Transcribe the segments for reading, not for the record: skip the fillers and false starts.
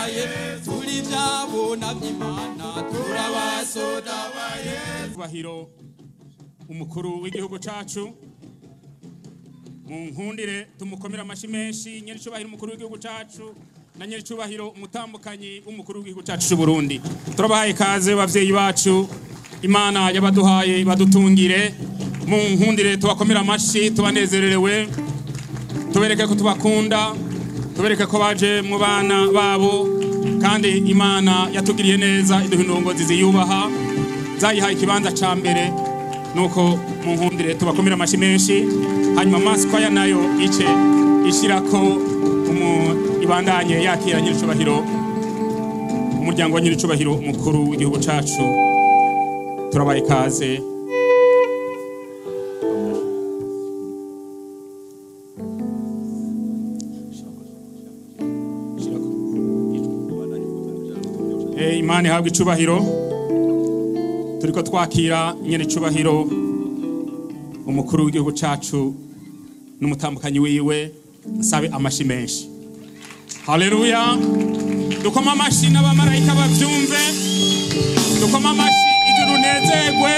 ba Yesu, turi ivyabona vy'Imana, turabasoda ba Yesu. Bahiro umukuru w'igihugu cacu, mu nkundire tumukomera amashi menshi. Nyiricubahiro umukuru w'igihugu cacu na nyiricubahiro umutambukanyi w'umukuru w'igihugu cacu c'u Burundi, turabahaye ikaze bavyeyi bacu. Imana yabaduhaye badutungire. Mu nkundire tubakomera amashi, tubanezererewe, tubereke ko tubakunda, tubereke ko baje mu bana babo. Kandi Imana yatugiriye neza iduha indongozi ziyubaha, zayihaye ikibanza ca mbere. Nuko mu nkundire tubakomera amashi menshi, hanyuma maskwaya nayo ice ishirako ibandanye yakira nyiricubahiro umuryango wa nyiricubahiro umukuru w'igihugu cacu. Turabaye ikaze. Imana ihabwe icubahiro. Turiko twakira nyiricubahiro umukuru w'igihugu cacu n'umutambukanyi wiwe. Nsabe amashi menshi. Haleluya! Dukoma amashi n'abamarayika bavyumve, dukoma amashi ijuru nezerwe,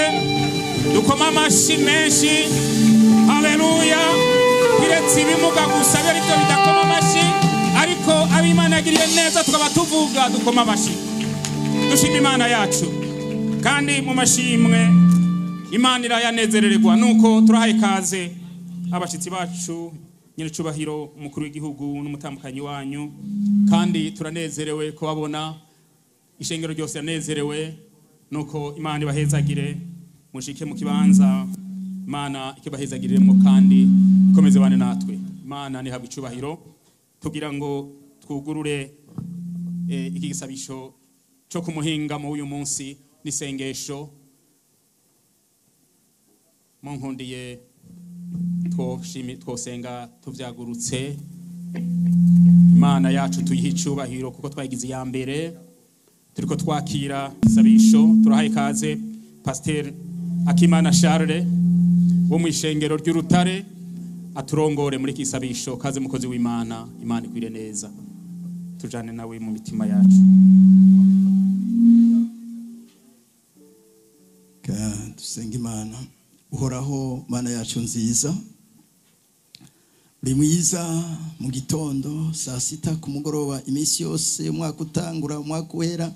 dukoma amashi menshi. Haleluya! Kiretse ibimuga gusa bibe arivyo bidakoma amashi, ariko ab'Imana yagiriye neza tukaba tuvuga dukoma amashi, dushima Imana yacu. Kandi mu mashimwe Imana irayanezerererwa. Nuko turahaye ikaze abashitsi bacu, nyiricubahiro umukuru w'igihugu n'umutambukanyi wanyu, kandi turanezerewe kubabona. Ishengero ryose yanezerewe. Nuko Imana ibahezagire, mushike mu kibanza Imana ikibahezagiremo kandi ikomeze bane natwe. Imana nihabwe icubahiro. Tugira ngo twugurure iki gisabisho cyo kumuhinga mu uyu munsi n'isengesho. Munkundiye twosenga tuvyagurutse. Imana yacu tuyihe icubahiro kuko twayigize iya mbere. Turiko twakira isabisho, turahaye ikaze Pasteur Akimana Charles wo mu ishengero ry'Urutare aturongore muri iki gisabisho. Kaze mukozi w'Imana, Imana ikwire neza, tujane nawe mu mitima yacu. Dusenga Imana. Uhoraho Mana yacu nziza, uri mwiza mu gitondo, saa sita, ku mugoroba, iminsi yose, umwaka utangura, umwaka uhera,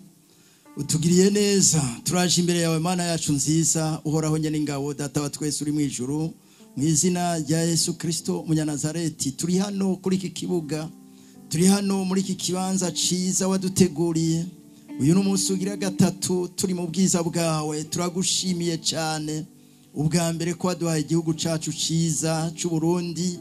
utugiriye neza. Turaje imbere yawe Mana yacu nziza, Uhoraho nyene ingabo, Data wa twese uri mu ijuru. Mu izina rya Yesu Kristo Umunyanazareti, turi hano kuri iki kibuga, turi hano muri iki kibanza ciza waduteguriye. Uyu ni umunsi ugira gatatu turi mu bwiza bwawe. Turagushimiye cyane ubwa mbere ko waduhaye igihugu cacu ciza c'u Burundi,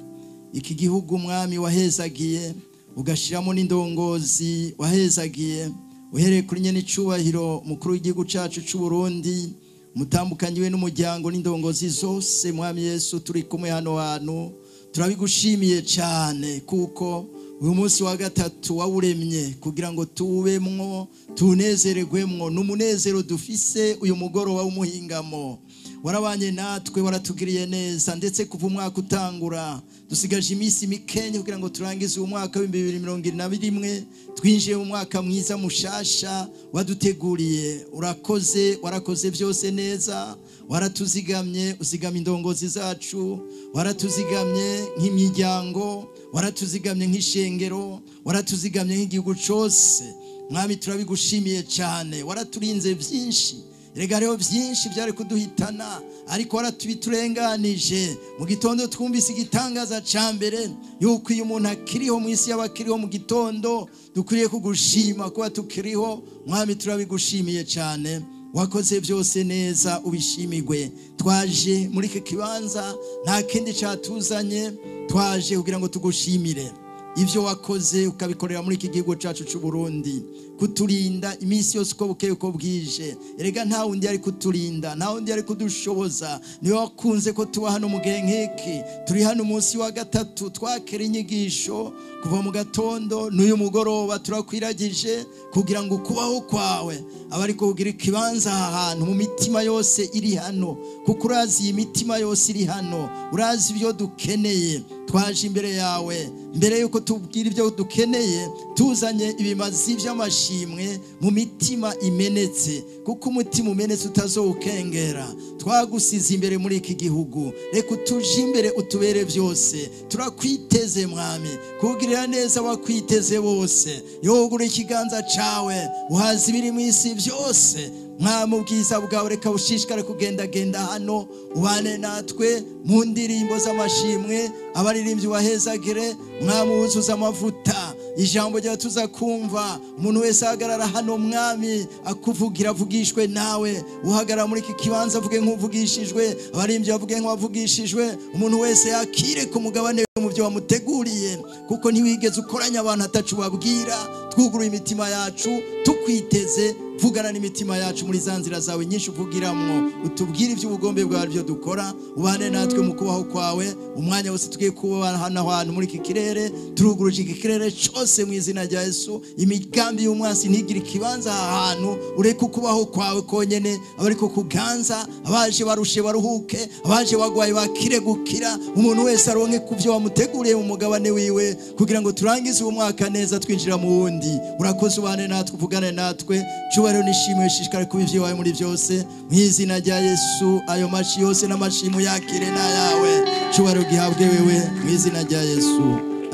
iki gihugu Mwami wahezagiye, ugashiramo n'indongozi wahezagiye, uhereye kuri nyene icubahiro umukuru w'igihugu cacu c'u Burundi, umutambukanyi we n'umuryango n'indongozi zose. Mwami Yesu, turi kumwe hano hantu, turabigushimiye cyane kuko uyu munsi wa gatatu wawuremye kugira ngo tuwubemwo, tunezererwemwo. N'umunezero dufise uyu mugoroba w'umuhingamo. Warabanye natwe, waratugiriye neza, ndetse kuva umwaka utangura, dusigaje iminsi mikenya kugira ngo turangize uyu mwaka w'2021, twinjiye mu mwaka mwiza mushasha waduteguriye. Urakoze, warakoze byose neza. Waratuzigamye, uzigama indongozi zacu, waratuzigamye nk'imiryango, waratuzigamye nk'ishengero, waratuzigamye nk'igihugu cose. Mwami, turabigushimiye cyane. Waraturinze byinshi. Erega hariho byinshi byari kuduhitana, ariko waratubiturenganije. Mu gitondo twumvise igitangaza ca mbere yuko iyo umuntu akiriho mu isi y'abakiriho, mu gitondo dukwiriye kugushima kuba tukiriho. Mwami, turabigushimiye cyane. Wakoze byose neza, ubishimigwe. Twaje muri iki kibanza, nta kindi cyatuzanye, twaje kugira ngo tugushimire ibyo wakoze ukabikorera muri iki gihugu cyacu cy'u Burundi, kuturinda iminsi yose uko bukeye uko bwije. Erega nta wundi yari kuturinda, nta wundi yari kudushoboza, niwe wakunze ko tuba hano mu gihe nk'iki. Turi hano umunsi wa gatatu, twakira inyigisho kuva mu gatondo n'uyu mugoroba. Turakwiragije kugira ngo ukubaho kwawe abe ariko kugira ikibanza aha hantu mu mitima yose iri hano, kuko urazi iyi mitima yose iri hano, urazi ibyo dukeneye. Twaje imbere yawe mbere yuko tubwira ibyo dukeneye, tuzanye ibimazi by'amashimwe mu mitima imenetse, kuko umutima umenetse utazowukengera. Twagusize imbere muri iki gihugu, reka utuje imbere utubere byose. Turakwiteze Mwami, kugirira neza abakwiteze bose. Yogura ikiganza cawe uhaze ibiri mu isi byose. Mwami, ubwiza bwawe reka bushishikare kugendagenda hano, ubane natwe mu ndirimbo z'amashimwe, abaririmbyi bahezagire. Mwami, wuzuza amavuta, ijambo ryawe tuza kumva. Umuntu wese ahagarara hano Mwami akuvugira avugishwe nawe, uhagarara muri iki kibanza avuge nk'uvugishijwe, abaririmbyi bavuge nk'abavugishijwe, umuntu wese yakire ku mugabane mu byo wamuteguriye, kuko ntiwigeze ukoranya abantu atacu babwira. Twuguruye imitima yacu tukwiteze, vugana n'imitima yacu muri za nzira zawe nyinshi uvugiramwo, utubwire iby'ubugombe bwawe byo dukora. Ubane natwe mu kubaho kwawe umwanya wose tugiye kuba hano hantu muri iki kirere. Turuguruje iki kirere cyose mu izina rya Yesu. Imigambi y'umwansi ntigire ikibanza aha hantu, ureke ukubaho kwawe konyene abariko kuganza. Abaje barushe baruhuke, abaje bagwaye bakire gukira, umuntu wese aronke ku byo wamuteguriye mu mugabane wiwe, kugira ngo turangize uwo mwaka neza twinjira mu wundi. Urakoze, ubane natwe, uvugane natwe. Cyubahiro n'ishimwe shishikare kuba ibyawe muri byose mu izina rya Yesu. Ayo mashi yose n'amashimu yakire n'ayawe. Cyubahiro gihabwe wewe mu izina rya Yesu,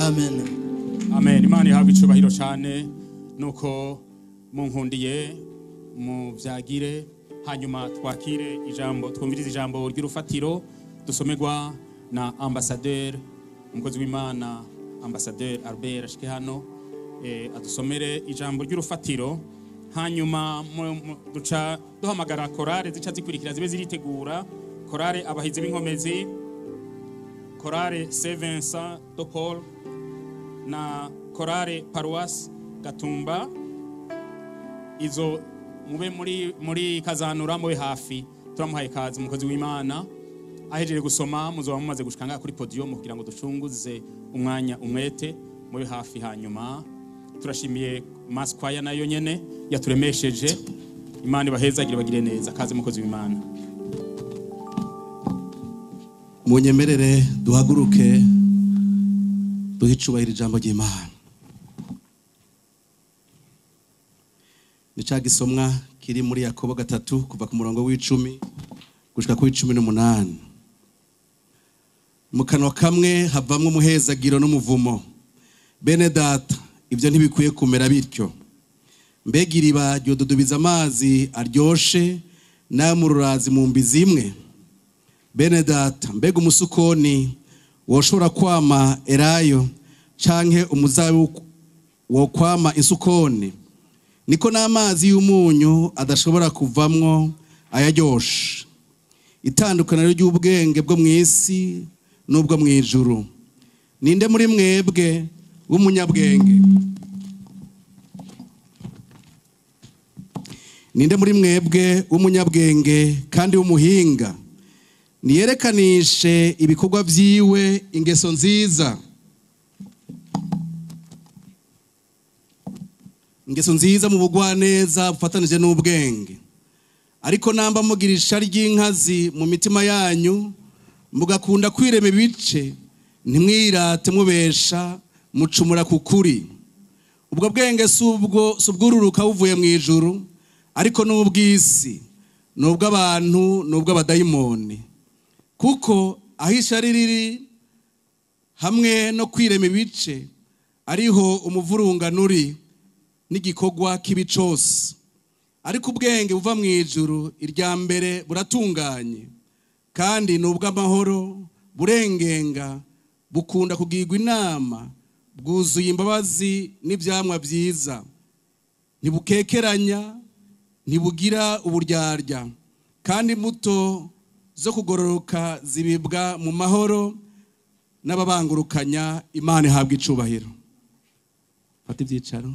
amen. Amen. Imana ihabwe icubahiro cyane. Nuko munkundiye muvyagire, hanyuma twakire ijambo, twumvirize ijambo ry'urufatiro dusomerwa na ambassadeur, umukozi w'Imana ambassadeur Albert ashike hano, adusomere ijambo ry'urufatiro. Hanyuma duca duhamagara korale zica zikurikira zibe ziritegura: korale Abahizi b'Inkomezi, korale Saint Vincent de Paul na korale Paroisse Gatumba. Izo mube muri kazanura, mube hafi. Turamuhaye kazi umukozi w'Imana. Ahejeje gusoma muzoba mumaze gushika ngaha kuri podium kugira ngo ducunguze umwanya umwete, mube hafi. Hanyuma turashimiye mass choir nayo nyene yaturemesheje. Imana ibahezagire, bagire neza. Kaze mukozi w'Imana. Munyemerere duhaguruke duhe icubahiro ijambo ry'Imana. Ni ca gisomwa kiri muri Yakobo 3 kuva ku murongo w'10 gushika ku 18. Mu kanwa kamwe havamwo umuhezagiro n'umuvumo. Bene data, ibyo ntibikwiye kumera bityo. Mbega iriba ryodudubiza amazi aryoshe n'ay'umururazi mu mbizi imwe? Bene data, mbega umusukoni woshobora kwama elayo, canke umuzabibu wokwama insukoni? Niko n'amazi y'umunyu adashobora kuvamwo ayaryoshe. Itandukaniro ry'ubwenge bwo mu isi n'ubwo mu ijuru. Ninde muri mwebwe w'umunyabwenge? Ninde muri mwebwe w'umunyabwenge kandi w'umuhinga? Niyerekanishe ibikorwa vyiwe ingeso nziza, ingeso nziza mu bugwaneza bufatanije n'ubwenge. Ariko namba mugira ishari ry'inkazi mu mitima yanyu, mugakunda kwirema ibice, ntimwirate mubesha, mucumura ku kuri. Ubwo bwenge si ubwururuka buvuye mu ijuru, ariko n'ubw'isi, n'ubw'abantu, n'ubw'abadayimoni. Kuko aho ishari riri hamwe no kwirema ibice, ariho umuvurungano uri n'igikorwa kibi cose. Ariko ubwenge buva mu ijuru, irya mbere buratunganye, kandi n'ubw'amahoro, burengenga, bukunda kugirwa inama, bwuzuye imbabazi n'ivyamwa vyiza, ntibukekeranya, ntibugira uburyarya, kandi imbuto zo kugororoka zibibwa mu mahoro n'ababangurukanya. Imana ihabwa icubahiro. Fata ivyicaro.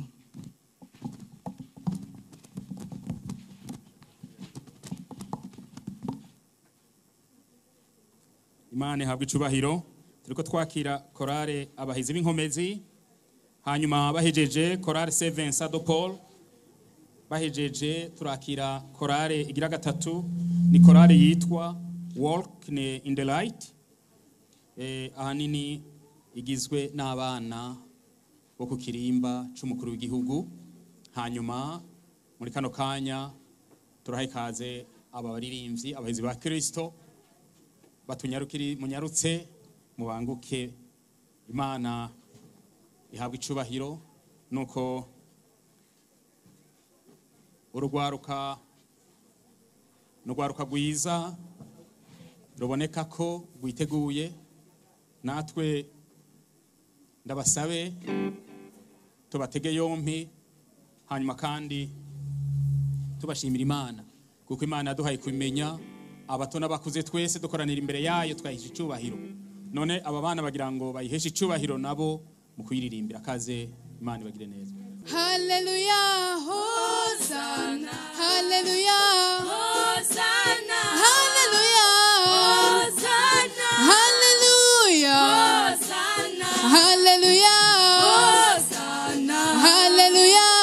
Imana ihabwa icubahiro. Turiko twakira korale Abahizi b'Inkomezi, hanyuma bahejeje korale Saint Vincent de Paul, bahejeje turakira korale igira gatatu, ni korale yitwa Walk in the Light. Ahanini Igizwe n'abana bo ku kirimba c'umukuru w'igihugu. Hanyuma muri kano kanya turaha ikaze aba baririmbyi, abahizi ba Kristo, batunyarukiri, munyarutse mubanguke. Imana ihabwa icubahiro nuko urugwaruka n'urwaruka rwiza ruboneka ko rwiteguye. Natwe ndabasabe tubatege yompi, hanyuma kandi tubashimira Imana kuko Imana yaduhaye kumenya abato n'abakuze, twese dukoranira imbere yayo twayihesha icubahiro. None aba bana bagira ngo bayiheshe icubahiro nabo mu kuyiririmbira. Kaze, Imana ibagire neza. Hallelujah, Hosanna, Hallelujah, Hosanna, Hallelujah, Hosanna, Hallelujah, Hosanna, Hallelujah, Hosanna, Hallelujah,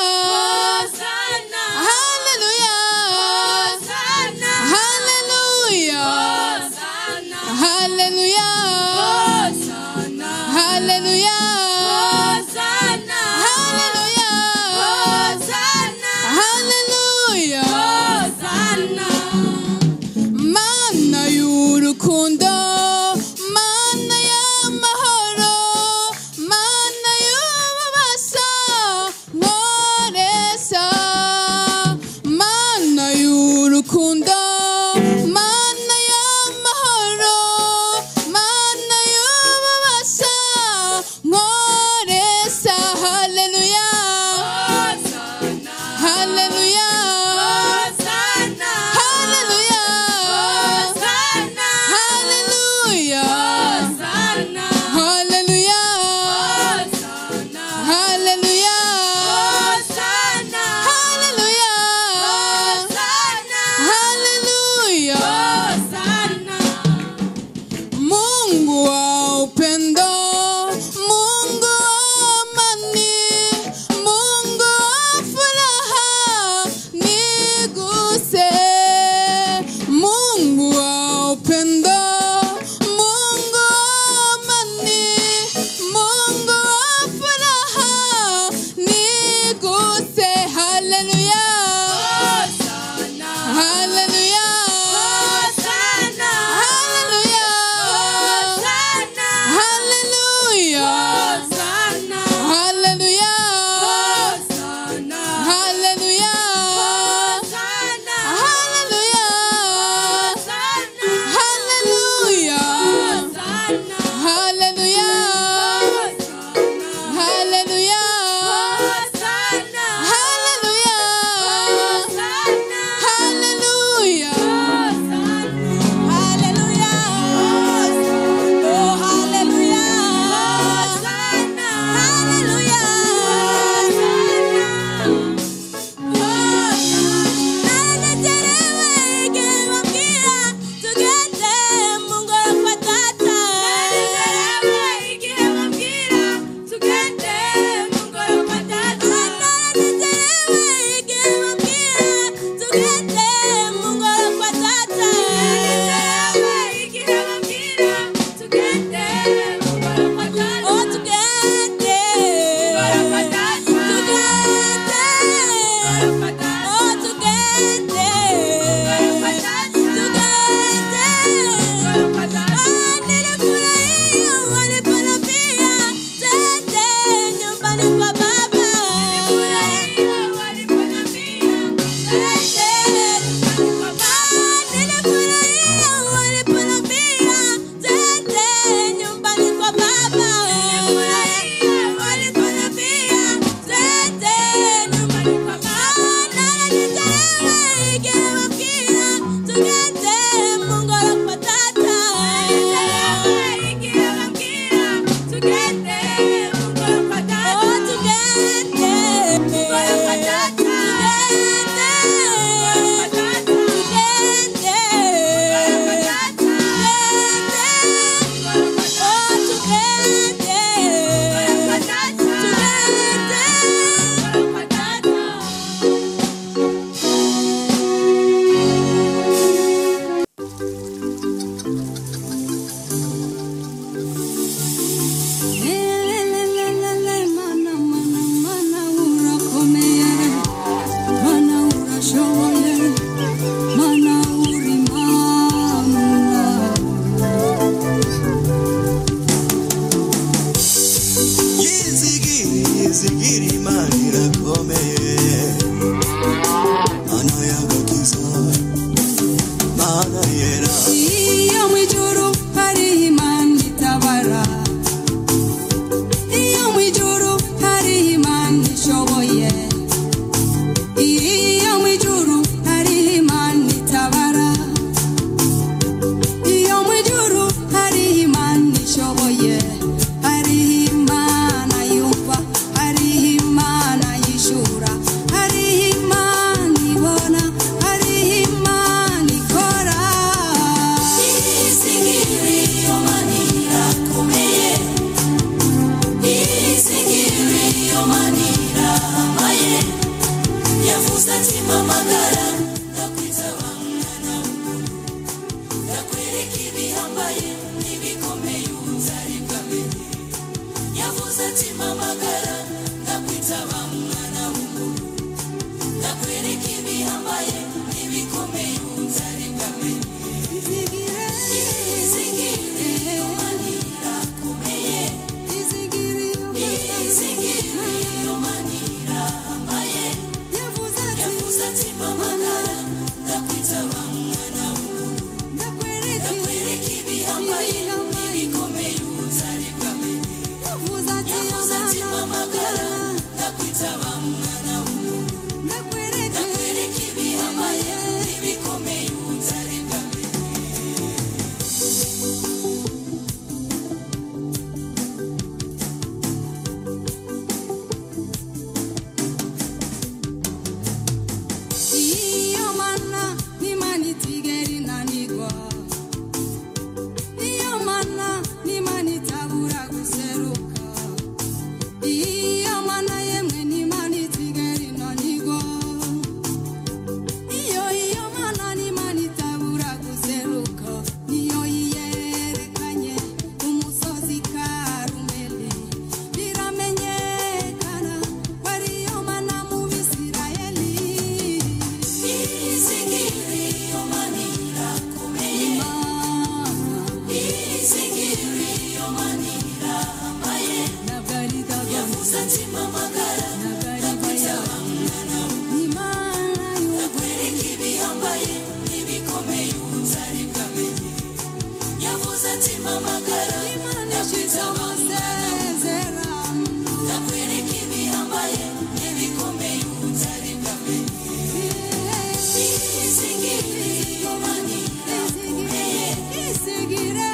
Hosanna, Hallelujah, Hosanna, Hallelujah, Hosanna, Hallelujah, Hosanna, Hallelujah, Hosanna, Hallelujah, Hosanna, Hallelujah. Hosanna. Mana y'urukundo, Mana y'amahoro, Mana y'ububasha nkoresha. Mana y'urukundo, Mana y'amahoro, Mana y'ububasha nkoresha. Haleluya, Hosanna, haleluya, Hosanna, haleluya, Hosanna, haleluya, Hosanna, haleluya, Hosanna, haleluya, Hosanna, haleluya, Hosanna, haleluya. Hosanna. Mungu wa upendo, Mungu wa amani, Mungu wa furaha ni ati mpamagara ndakwitaba mwana w'umuntu, ndakwereka ibihambaye n'ibikomeye utari bwamenye. Yavuze ati mpamagara ndakwitaba mwana w'umuntu, ndakwereka ibihambaye n'ibikomeye utari bwamenye. Izigire iyo Mana irakomeye, izigire iyo Mana irahambaye. Yavuze ati mpamagara ndakwitaba mwana w'umuntu, ndakwereka ibihambaye n'ibikomeye utari bwamenye. Yavuze ati mpamagara ndakwitaba mwana w'umuntu, ndakwereka ibihambaye n'ibikomeye utari bwamenye. Iyo mana n'Imana itigera inanirwa, iyo mana n'Imana itabura guseruka, iyo mana yemwe n'Imana itigera inanirwa, iyo mana n'Imana itabura guseruka, niyo yiyerekanye umusozi Karumeli, biramenyekana ko ariyo mana mu Bisirayeli. Izigire iyo Mana irakomeye, izigire iyo Mana irahambaye. Yavuze ati mpamagara ndakwitaba mwana w'umuntu, ndakwereka ibihambaye n'ibikomeye utari bwamenye. Yavuze ati mpamagara ndakwitaba mwana w'umuntu, ndakwereka ibihambaye n'ibikomeye utari bwamenye. Izigire iyo Mana irakomeye, izigire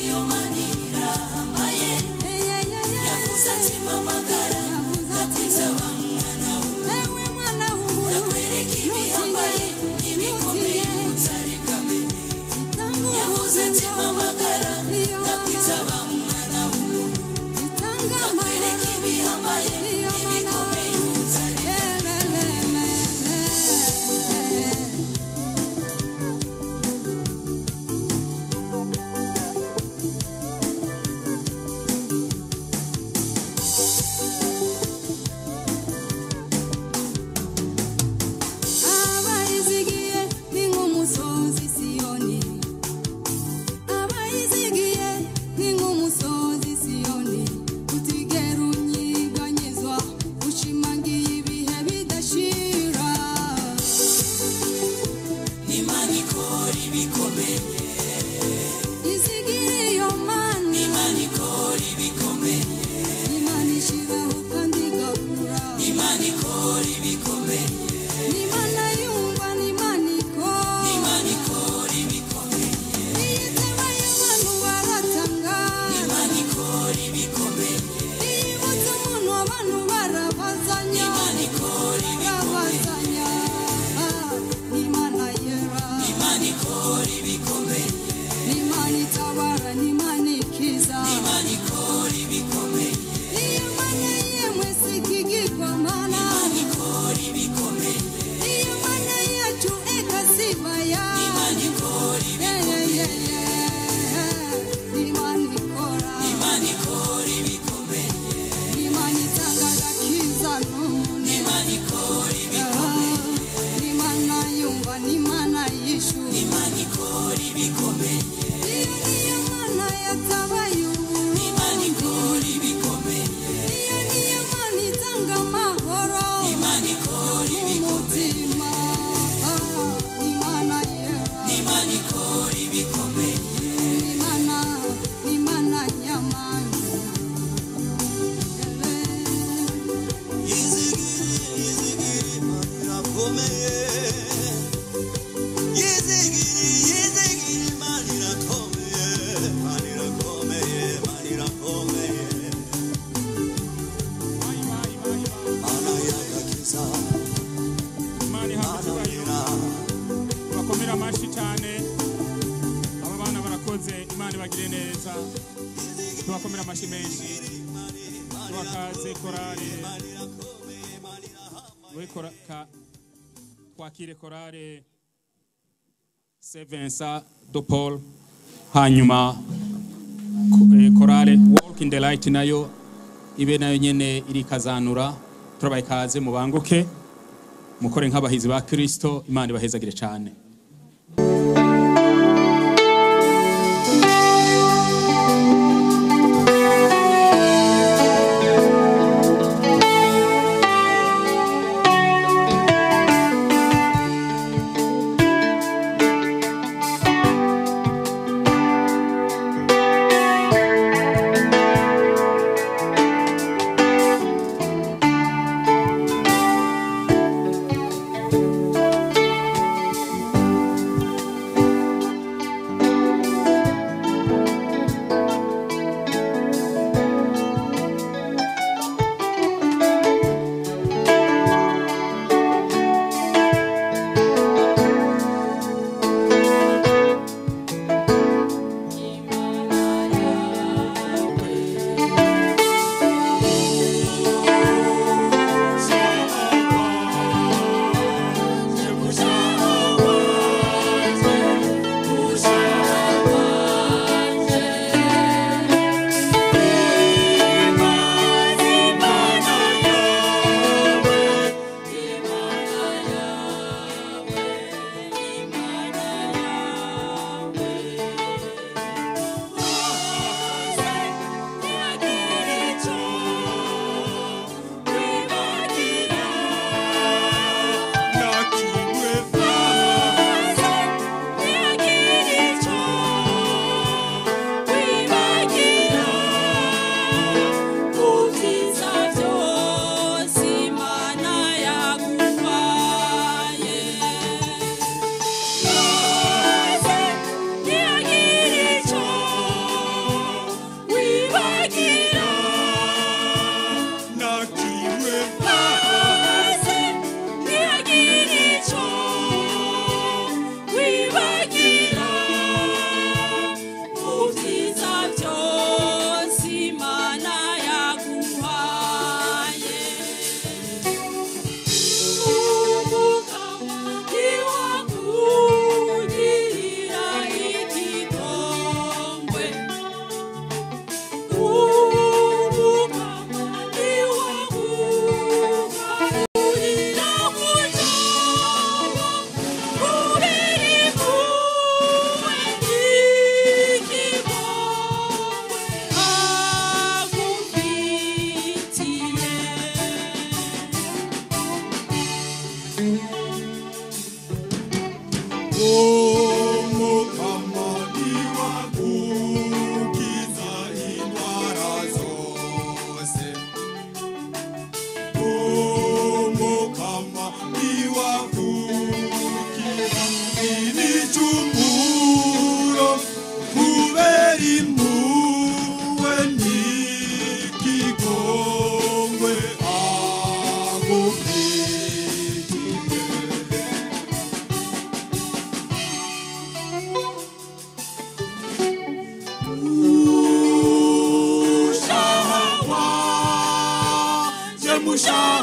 iyo Mana irahambaye. Yavuze ati mpamagara ndakwitaba mwana w'umuntu, ndakwereka ibihambaye n'ibikomeye utari bwamenye. Yavuze ati mpamagara ndakwitaba mwana w'umuntu, ndakwereka ibihambaye n'ibikomeye utari bwamenye. Abayizigiye ni nk'umusozi Siyoni, abayizigiye ni nk'umusozi Siyoni, utigera unyeganyezwa, ushimangiye ibihe bidashira. Imana ikora ibikomeye, Izigire iyo Mana, Imana ikora ibikomeye, Imana ishiraho kandi igakura, Imana ikora ibikomeye, Imana yumva n'Imana ikora, Imana ikora ibikomeye, iyitaba y'abantu baratangara, Imana ikora ibikomeye, iyibutsa umuntu abantu barabazanya. Imana ikora ibikomeye, Imana yera, Imana ikora ibikomeye, Imana itabara, n'Imana ikiza, Imana ikora ibikomeye, iyo Mana yemwe si ikigirwamana, Imana ikora ibikomeye, iyo Mana yacu ekasibaya, Imana ikora ibikomeye, Imana ikora, Imana ikora ibikomeye, Imana itanga agakiza n'umuntu, Imana ikora ibikomeye, Imana yumva, n'Imana yishura, Imana ikora ibikomeye, iyo niyo Mana yatabaye uburundi. Imana ikora ibikomeye, Iyo niyo Mana itanga amahoro Imana ikora ibikomeye, umutima, Imana yera, Imana ikora ibikomeye, Imana, Imana nyamana. Izigiri, izigiri, Mana irakomeye. Izigiri, izigiri, Mana irakomeye. Mana irakomeye, Mana irakomeye. Mana y'agakiza, Imana ihabwe Mana icyubahiro. yera. Bakomere amashyi cyane. Aba bana barakoze, Imana ibagire neza. Tubakomere amashyi menshi. Tubakaze korale. Twakire korale Saint Vincent de Paul, hanyuma korale Walk in the Light nayo ibe nayo nyene irikazanura. Turabaye ikaze, mubanguke mukore nk'abahizi ba Kristo. Imana ibahezagire cyane.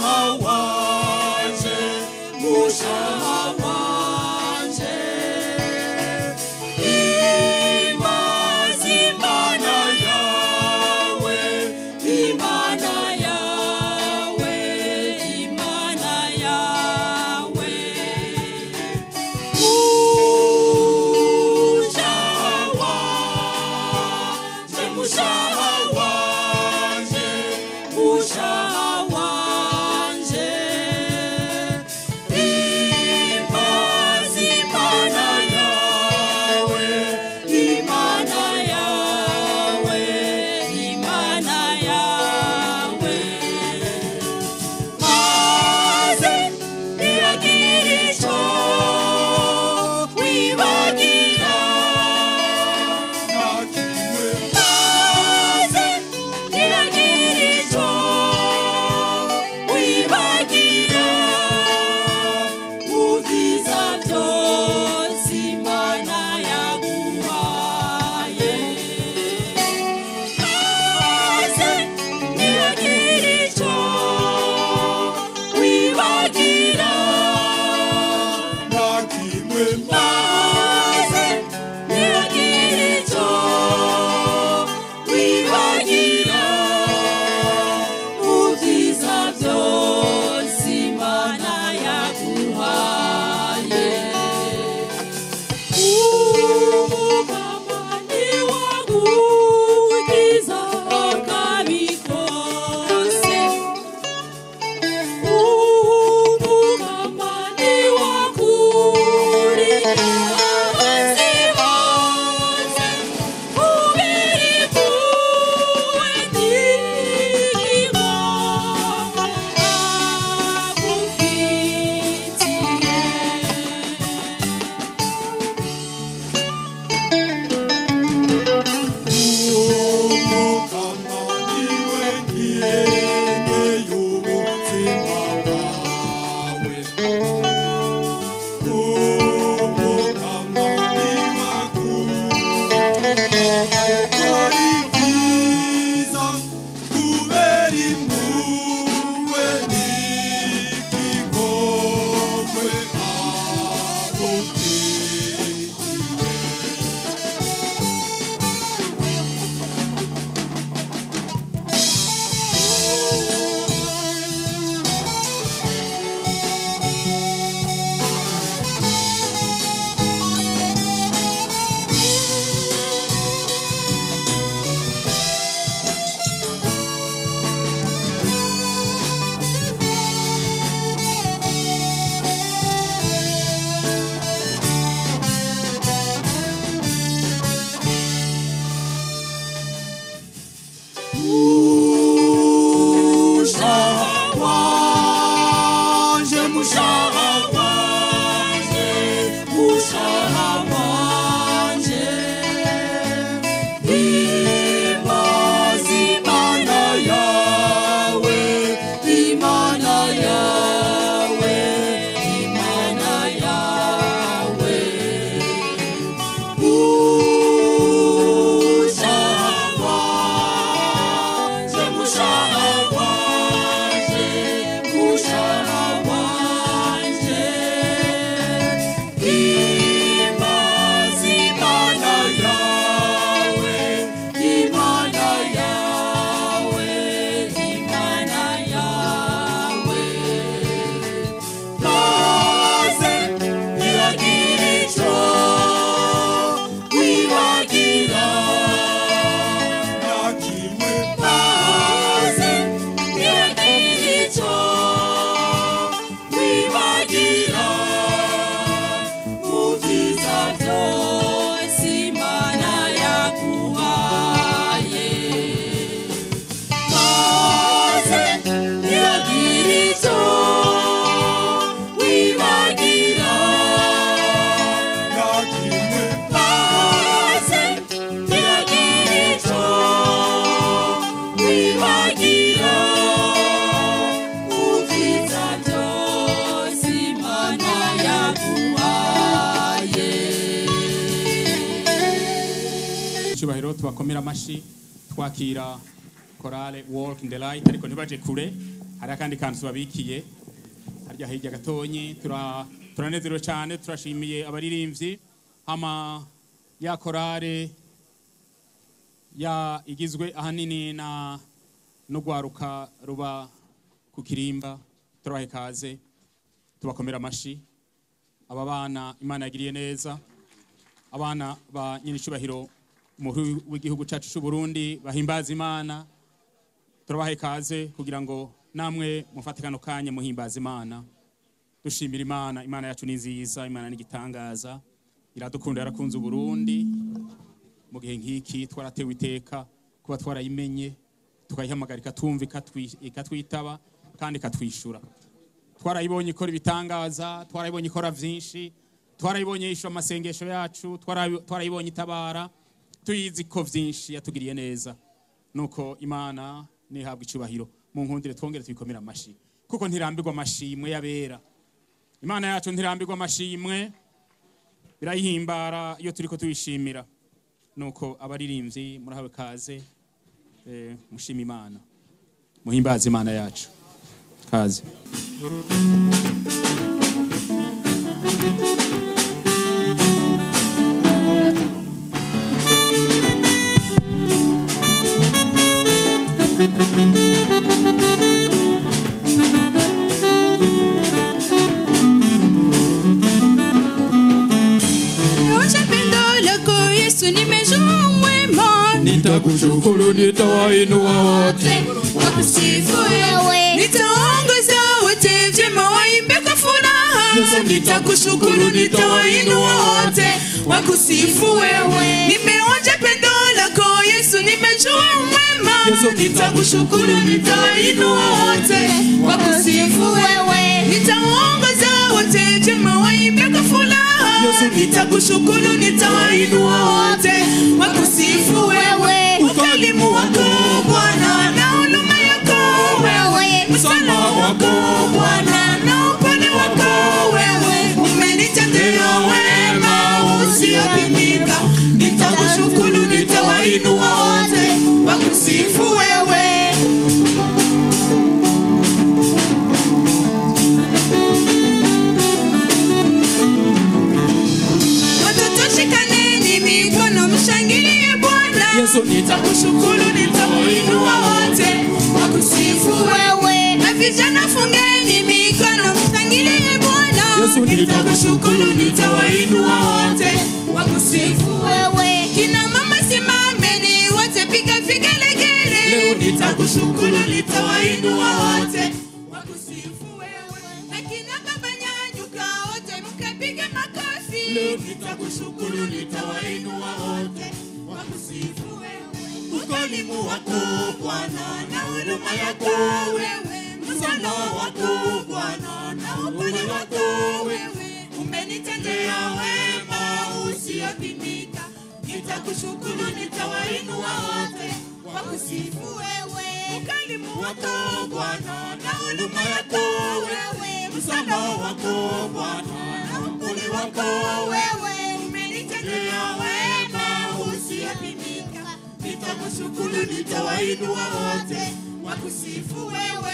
Wanje. Tubakomera amashi twakira chorale Walk in the Light, ariko ntibaje kure, hari akandi kantu tubabikiye harya hirya gatonyi. Turanezerewe cyane, turashimiye abaririmbyi. Hama ya chorale ya igizwe ahanini na n'ugwaruka ruba ku Kirimba, turabaha ikaze, tubakomera amashi. Aba bana Imana yagiriye neza, abana ba nyinicubahiro umukuru w'igihugu cyacu cy'u Burundi bahimbaza Imana, turabaha ikaze kugira ngo namwe mufate kano kanya muhimbaza Imana, dushimira Imana. Imana yacu ni nziza, Imana ni igitangaza, iradukunda, yarakunze Uburundi. Mu gihe nk'iki twaratewe iteka kuba twarayimenye, tukayihamagara ikatumva, ikatwitaba kandi ikatwishura. Twarayibonye ikora ibitangaza, twarayibonye ikora vyinshi, twarayibonye yishura amasengesho yacu, twarayibonye itabara, tuyizi ko vyinshi yatugiriye neza. Nuko Imana nihabwa icubahiro. Mu nkundire twongere tubikomera amashi, kuko ntirambirwa amashimwe y'abera. Imana yacu ntirambirwa amashimwe, birayihimbara iyo turiko tuyishimira. Nuko abaririmbyi murahawe kaze, mushima Imana, muhimbaze Imana yacu. Kaze. Nitakushukuru, nitawainua wote wakusifu wewe, nitaongoza wote vyema waimbe kwa furaha. Nitakushukuru, nitawainua wote wakusifu wewe. Nimeonja pendo lako Yesu, nimejua mwema. Nitakushukuru, nitawainua wote wakusifu wewe, nitaongoza wote vyema waimbe kwa furaha. Nitakushukuru, nitawainua wote wakusifu wewe. Ukarimu wako Bwana na huruma yako wewe, msamaha wako Bwana na upole wako wewe, umenitendea wema usiopimika. Nitakushukuru, nitawainua wote wakusifu wewe. Watoto shikaneni mikono, mshangilie Bwana. Nitakushukuru, nitawainua wote wakusifu wewe. Na vijana fungeni mikono, mshangilie Bwana. Nitakushukuru, nitawainua wote wakusifu wewe. Kina mama simameni wote, piga vigelegele. Nitakushukuru, nitawainua wote wakusifu wewe. Na kina baba nyanyuka wote, mkapiga makofi. Nitakushukuru, nitawainua wote wakusifu wewe. Ukarimu wako Bwana na huruma yako wewe, msamaha wako Bwana na upole wako wewe, umenitendea wema usiopimika. Nitakushukuru, nitawainua wote wakusifu wewe. Ukarimu wako Bwana na huruma yako wewe, msamaha wako Bwana na upole wako wewe, umenitendea wema usiopimika. Nitakushukuru, nitawainua wote wakusifu wewe.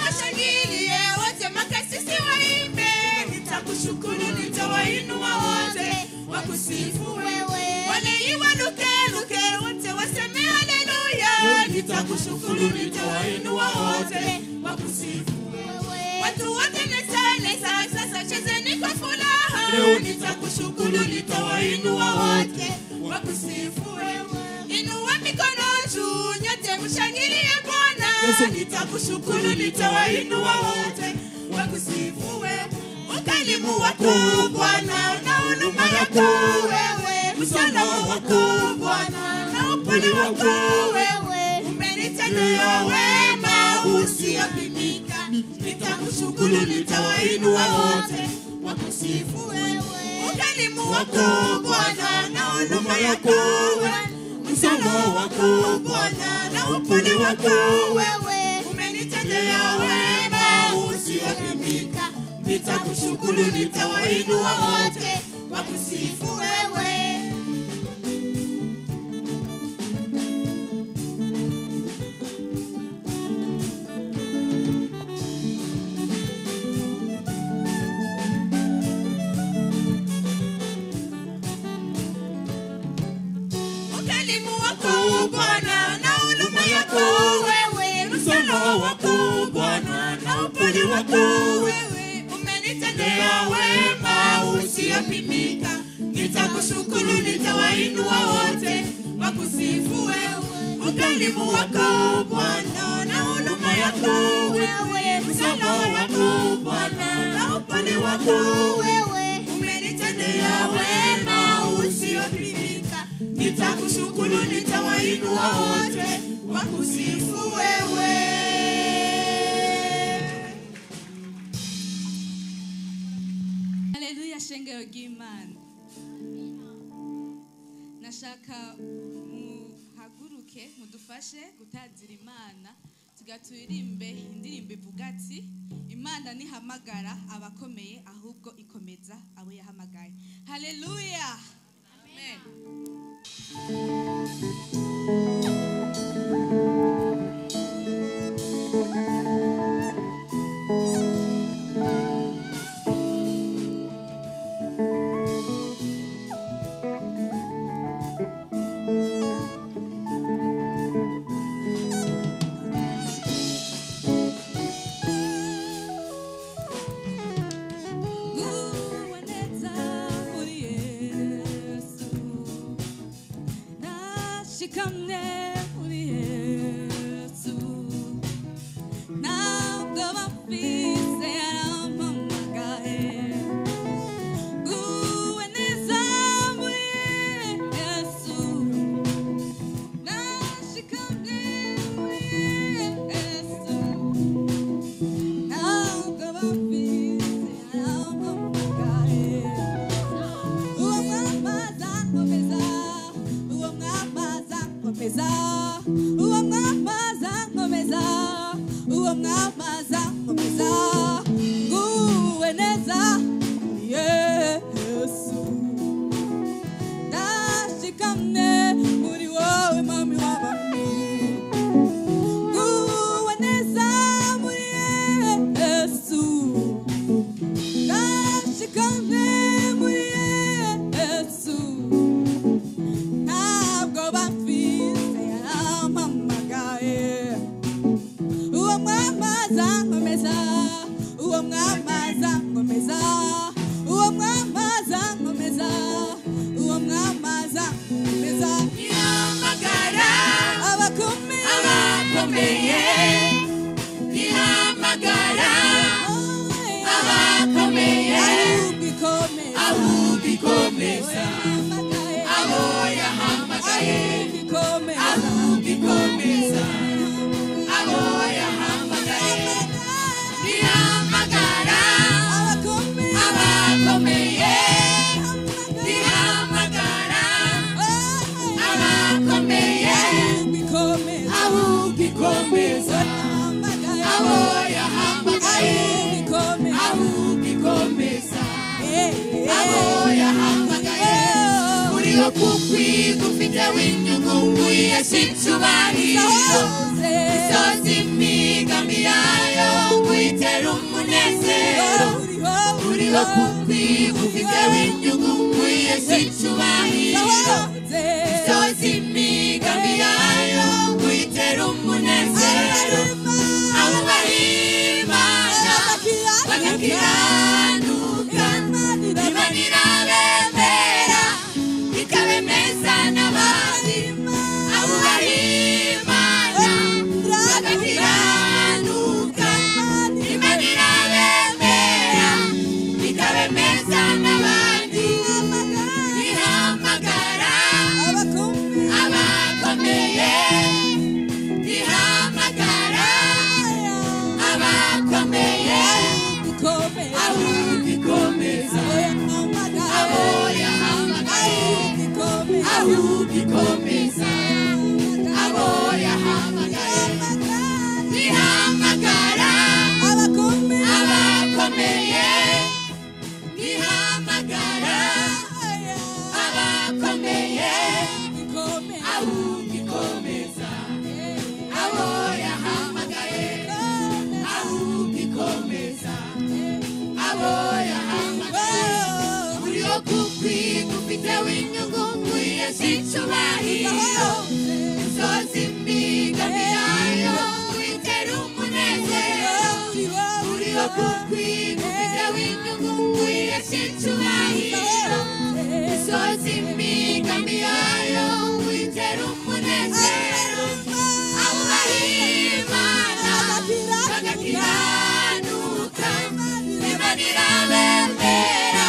Washangilie wote, makasisi waimbe. Nitakushukuru, nitawainua wote wakusifu wewe. Wale iwaluke luke wote waseme haleluya. Nitakushukuru, nitawainua wote wakusifu wewe. Watu wote nesa sasa chezeni kwa furaha. Nitakushukuru, nitawainua wote wakusifu wewe. Inua mikono juu nyote mshangilie Bwana. Nitakushukuru, nitawainua wote wakusifu wewe. Ukarimu wako Bwana na huruma yako wewe, msamaha wako Bwana na upole wako wewe, umenitendea wema usiopimika. Nitakushukuru, nitawainua wote wakusifu wewe. Ukarimu wako Bwana na huruma yako wewe, msamaha wako Bwana na upole wako wewe, umenitendea wema usiopimika. Nitakushukuru, nitawainua wote wakusifu wewe. Ukarimu wako Bwana na huruma yako wewe, msamaha wako Bwana na upole wako wewe, umenitendea wema usiopimika. Nitakushukuru, nitawainua wote wakusifu wewe. Ukarimu wako Bwana na huruma yako wewe, msamaha wako Bwana na upole wako wewe, umenitendea wema usiopimika. Nitakushukuru, nitawainua wote wakusifu wewe. Haleluya, shengero ry'Imana. Nashaka muhaguruke mudufashe gutazira Imana, tugaturirimbe indirimbo ivuga ati Imana ntihamagara abakomeye ahubwo ikomeza abo yahamagaye. Haleluya, amen. Guwe neza muri Yesu, nashikamye muri Yesu, ntabwo bafise yarampamagaye. Guwe neza muri Yesu, nashikamye muri Yesu, ntabwo bafise yarampamagaye. Uwo mwami azankomeza, uwo mwami azankomeza, uwo mwami azankomeza, uwo mwami azankomeza. Nguwe neza muri Yesu, ndashikamye muri wowe mwami w'abami. Nguwe neza muri Yesu, ndashikamye muri Yesu, ntabwo bamfise yarampamagaye. Uwo mwami azankomeza, uwo mwami azankomeza, uwo mwami azankomeza, uwo mwami azankomeza. Ihamagara Abakomeye, abakomeye, ihamagara abakomeye, ahubwo ikomeza, ahubwo ikomeza, yahamagaye, abo yahamagaye, ahubwo ikomeza, ahubwo ikomeza, abo yahamagaye. Ihamagara abakomeye, abakomeye, ihamagara abakomeye, ahubwo ikomeza, ahubwo ikomeza, yahamagaye, abo yahamagaye, ahubwo ikomeza, ahubwo ikomeza, abo yahamagaye. Uriho kukwiga ufite w'inyungu nkwiye sicyubahiro, isoza imigambi yayo kuyitera umunezero. Uriho kukwiga ufite w'inyungu nkwiye sicyubahiro, isoza imigambi yayo kuyitera umunezero. Abo bahimana bagakiranuka, Imana irabemera ikabemeza n'abandi. Abo bahimana bagakiranuka, Imana irabemera ikabemeza n'abandi. Ihamagara abakomeye, ihamagara abakomeye, Ahubwo ikomeza abo yahamagaye. Ntihamagara abakomeye, ntihamagara abakomeye, ahubwo ikomeza abo yahamagaye. Ahubwo ikomeza abo yahamagaye. Uriho kukwiga ufite w'inyungu wihesha icyubahiro. Usoza imigani yayo witera umunezero. Uriho kukwiga ufite w'inyungu wihesha icyubahiro. Usoza imigani yayo witera umunezero. Abubaha Imana bagakiranuka, Imana irabemera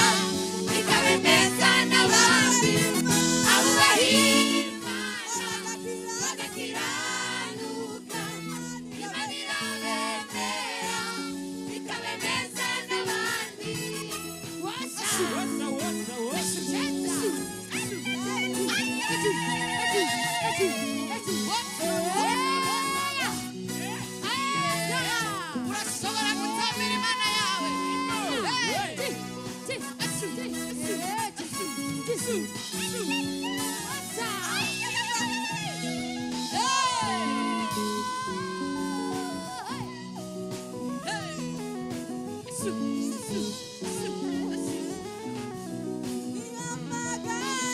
ikabemeza n'abandi. Abubaha Imana bagakiranuka, Imana irabemera ikabemeza n'abandi. Washa Urashobora gutambira Imana yawe.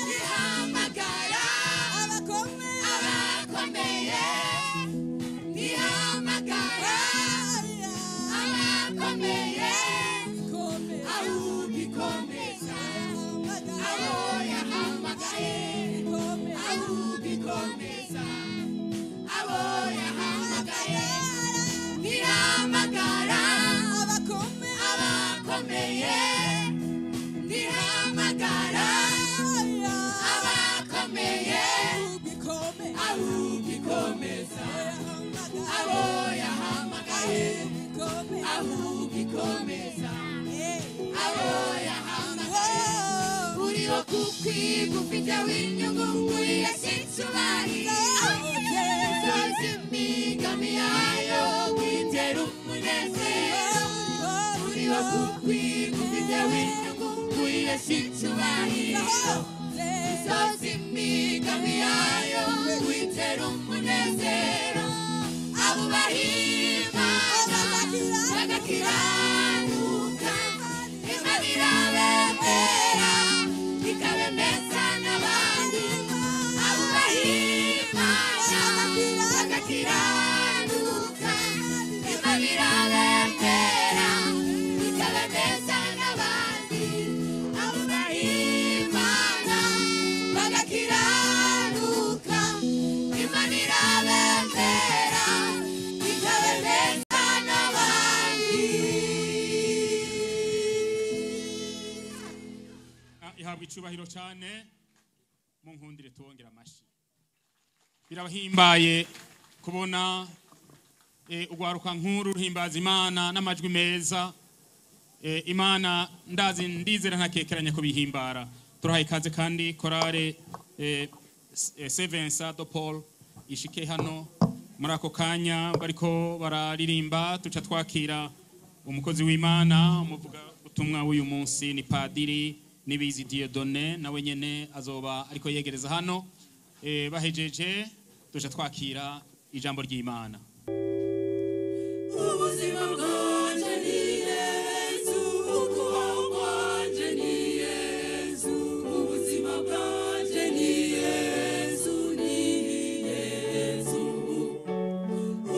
Ntihamagara abakomeye, ntihamagara abakomeye, ahubwo ikomeza abo yahamagaye. Ahubwo ikomeza abo yahamagaye. Ntihamagara abakomeye, ntihamagara abakomeye, ahubwo ikomeza abo yahamagaye. Ahubwo ikomeza abo yahamagaye. Uriho kukwiga ufite w'inyungu wihesha icyubahiro. Usoza imigami yayo witera umunezero. Uriho kukwiga ufite w'inyungu wihesha icyubahiro. Usoza imigami yayo witera umunezero. Abubaha Imana bagakiranuka, Imana irabemera ikabemeza n'abandi. Abubaha Imana bagakiranuka, Imana irabemera ikabemeza n'abandi. Abubaha Imana bagakiranuka, Imana irabemera ikabemeza n'abandi. Ihabwa icubahiro cyane. Mu nkundire tubongera amashi. Birabahimbaye kubona ugwaruka nkuru ruhimbaza Imana n'amajwi meza. Imana ndazi ndizera ntakekeranya ko bihimbara. Turahaye ikaze kandi korale Sevensa do Paul ishike hano muri ako kanya bariko bararirimba. Tuca twakira umukozi w'Imana, umuvuga ubutumwa w'uyu munsi ni Padiri Nibizi Dieudonné, nawe nyene azoba ariko yegereza hano. Bahejeje tuca twakira ijambo ry'Imana. Ubuzima bwanje ni Yesu, ukubaho kwanje ni Yesu. Ubuzima bwanje ni Yesu, ni Yesu.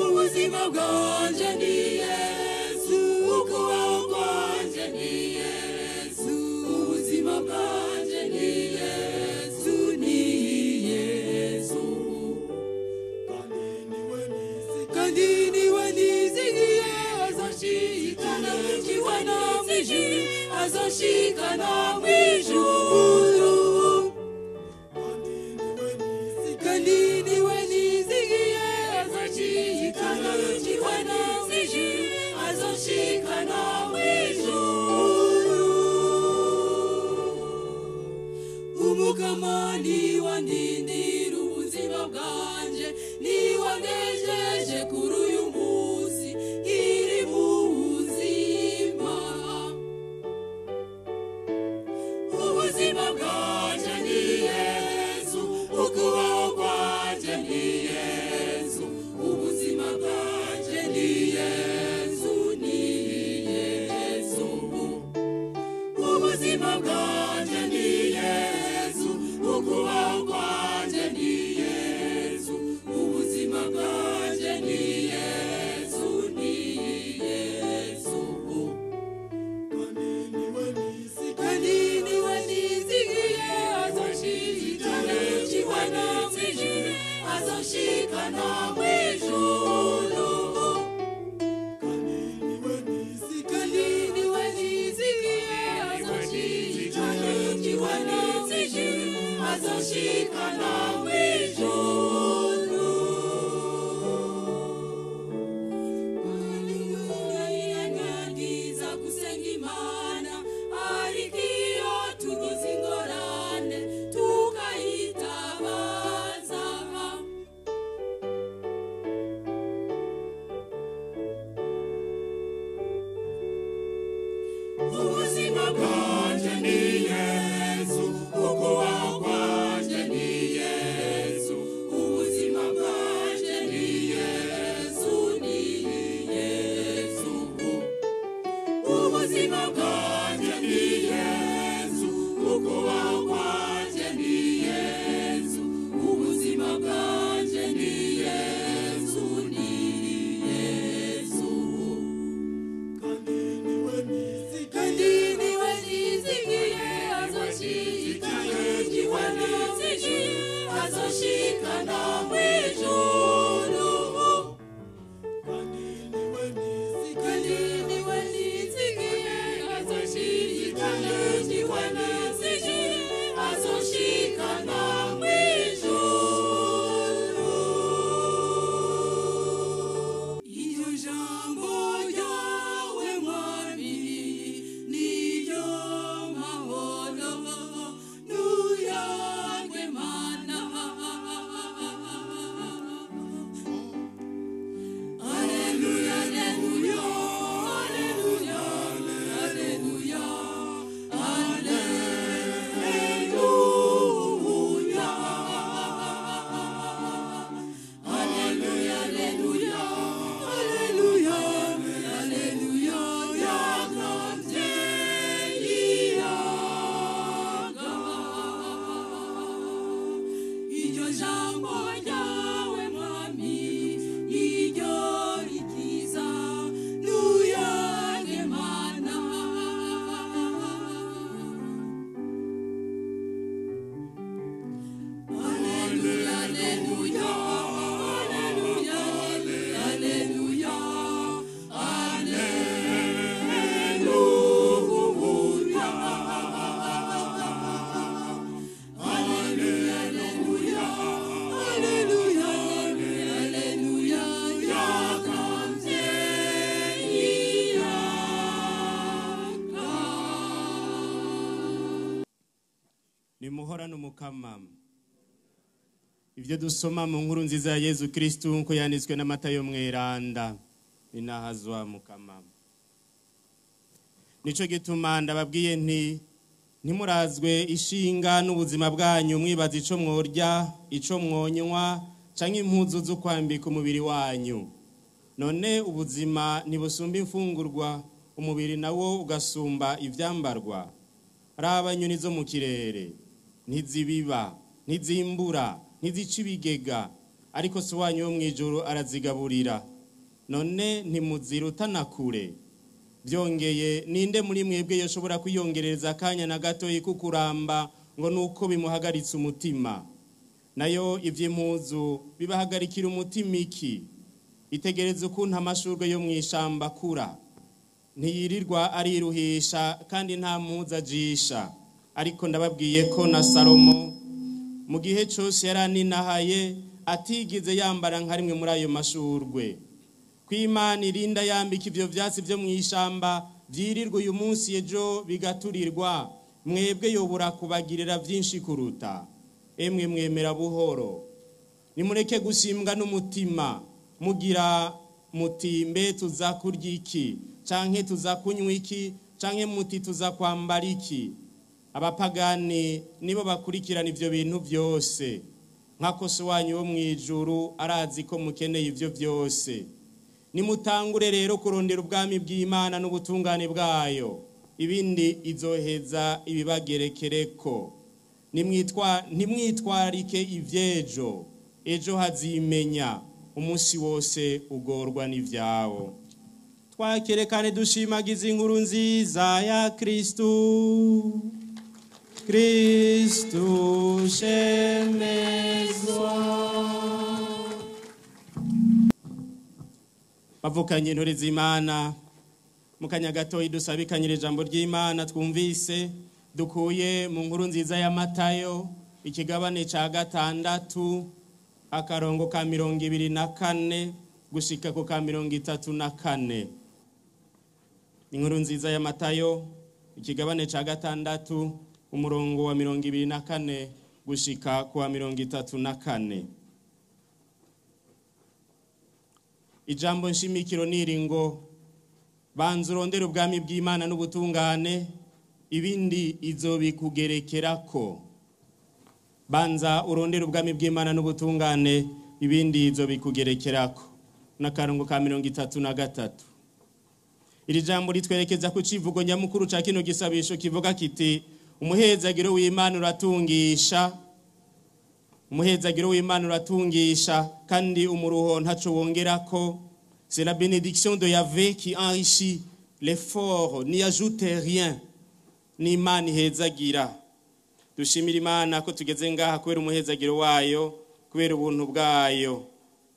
Ubuzima bwanje ni Yesu, ukubaho kwanje ni Yesu. Ubuzima bwanje ni Yesu, ni Yesu. Kandi niwe nizigiye azonshikana kiwana mwijuru, azonshikana mwijuru. Kandi niwe nizigiye azonshikana kiwana mwijuru, azonshikana mwijuru. Umukamani wandi azoshikana mw'ijuru. Nyagiza gusenga Imana, ariko iyo tugize ingorane tukayitabaza. Ubuzima bwanje ni Yesu, ukubaho kwanje ni Yesu. Ubuzima bwanje ni Yesu, ni Yesu. Ubuzima bwanje ni Yesu, ukubaho kwanje ni Yesu. Ubuzima bwanje ni Yesu, ni Yesu. Kandi niwe nizigiye, azoshikana, niwe nizigiye, azoshikana mw'ijuru. Kandi niwe nizigiye, azoshikana, niwe nizigiye, azoshikana mw'ijuru. Iryo jambo ryawe Mwami niryo mahoro, nuyagwe Mana. Alleluia, alleluia, alleluia, alleluia, alleluia. Alleluia, alleluia, alleluia, alleluia, yaganje iyaga. Iryo jambo ryawe Mwami niryo rikiza, nuyage Mana. Alleluia, alleluia, alleluia, alleluia, alleluia. Alleluia, alleluia, alleluia, alleluia, yakamze iyaga. Nimuhorane umukama. Ibyo dusoma mu nkuru nziza ya Yezu Kristu nkuko yanditswe na Matayo mweranda. Ninahazwa mukama. Nico gituma ndababwiye nti ntimurazwe ishinga n'ubuzima bwanyu mwibaza ico mworya, ico mwonywa, canke impuzu zo kwambika umubiri wanyu. None ubuzima ntibusumba imfungurwa, umubiri nawo ugasumba ivyambarwa. Raba inyoni zo mu kirere, ntizibiba, ntizimbura, ntizica ibigega, ariko so wanyu wo mw'ijuru arazigaburira. None ntimuzirutana kure? Byongeye, ninde muri mwebwe yoshobora kwiyongereza akanya na gatoyi kukuramba ngo nuko bimuhagaritse umutima? Nayo ivy'impuzu bibahagarikira umutima iki? Itegereze ukuntu amashurwe yo mw'ishamba akura, ntiyirirwa ariruhisha kandi nta mpuzu ajisha. Ariko ndababwiye ko na Salomo mu gihe cyose yaraninahaye atigize yambara nka rimwe muri ayo mashurwe. Ko Imana irinda yambika ivyo vyatsi vyo mw'ishamba vyirirwa uyu munsi ejo bigaturirwa, mwebwe yobura kubagirira vyinshi kuruta. Emwe mwemera buhoro, nimureke gusimbwa n'umutima mugira muti mbe tuza kurya iki, canke tuza kunywa iki, canke muti tuza kwambara iki? Abapagani nibo bakurikirana ivyo bintu vyose, nkako so wanyu wo mw'ijuru arazi ko mukeneye ivyo vyose. Nimutangure rero kurondera ubwami bw'Imana n'ubutungane bwayo, ibindi izoheza ibibagerekereko. Ntimwitwarike ivyejo, ejo hazimenya, umunsi wose ugorwa n'ivyawo. Twakerekane dushimagiza inkuru nziza ya Kristu. Kristu shemezwa. Bavukanye intore z'Imana, mu kanya gatoyi dusabikanyira ijambo ry'Imana twumvise dukuye mu nkuru nziza ya Matayo, Ikigabane ca 6 akarongo ka 24 gushika ku ka 34. Inkuru nziza ya Matayo ikigabane ca 6 umurongo wa 24 gushika ku wa 34. Ijambo nshimikiro niri ngo banza urondere ubwami bw'Imana n'ubutungane, ibindi izobikugerekerako. Banza urondere ubwami bw'Imana n'ubutungane, ibindi izobikugerekerako. N'akarongo ka 33. Iri jambo ritwerekeza ku civugo nyamukuru ca kino gisabisho kivuga kiti umuhezagiro w'Imana uratungisha. Umuhezagiro w'Imana uratungisha kandi umuruho ntaco wongerako. C'est la bénédiction de Yahvé qui enrichit l'effort, n'y ajoute rien. Ni Imana ihezagira. Dushimira Imana ko tugeze ngaha kubera umuhezagiro wayo, kubera ubuntu bwayo.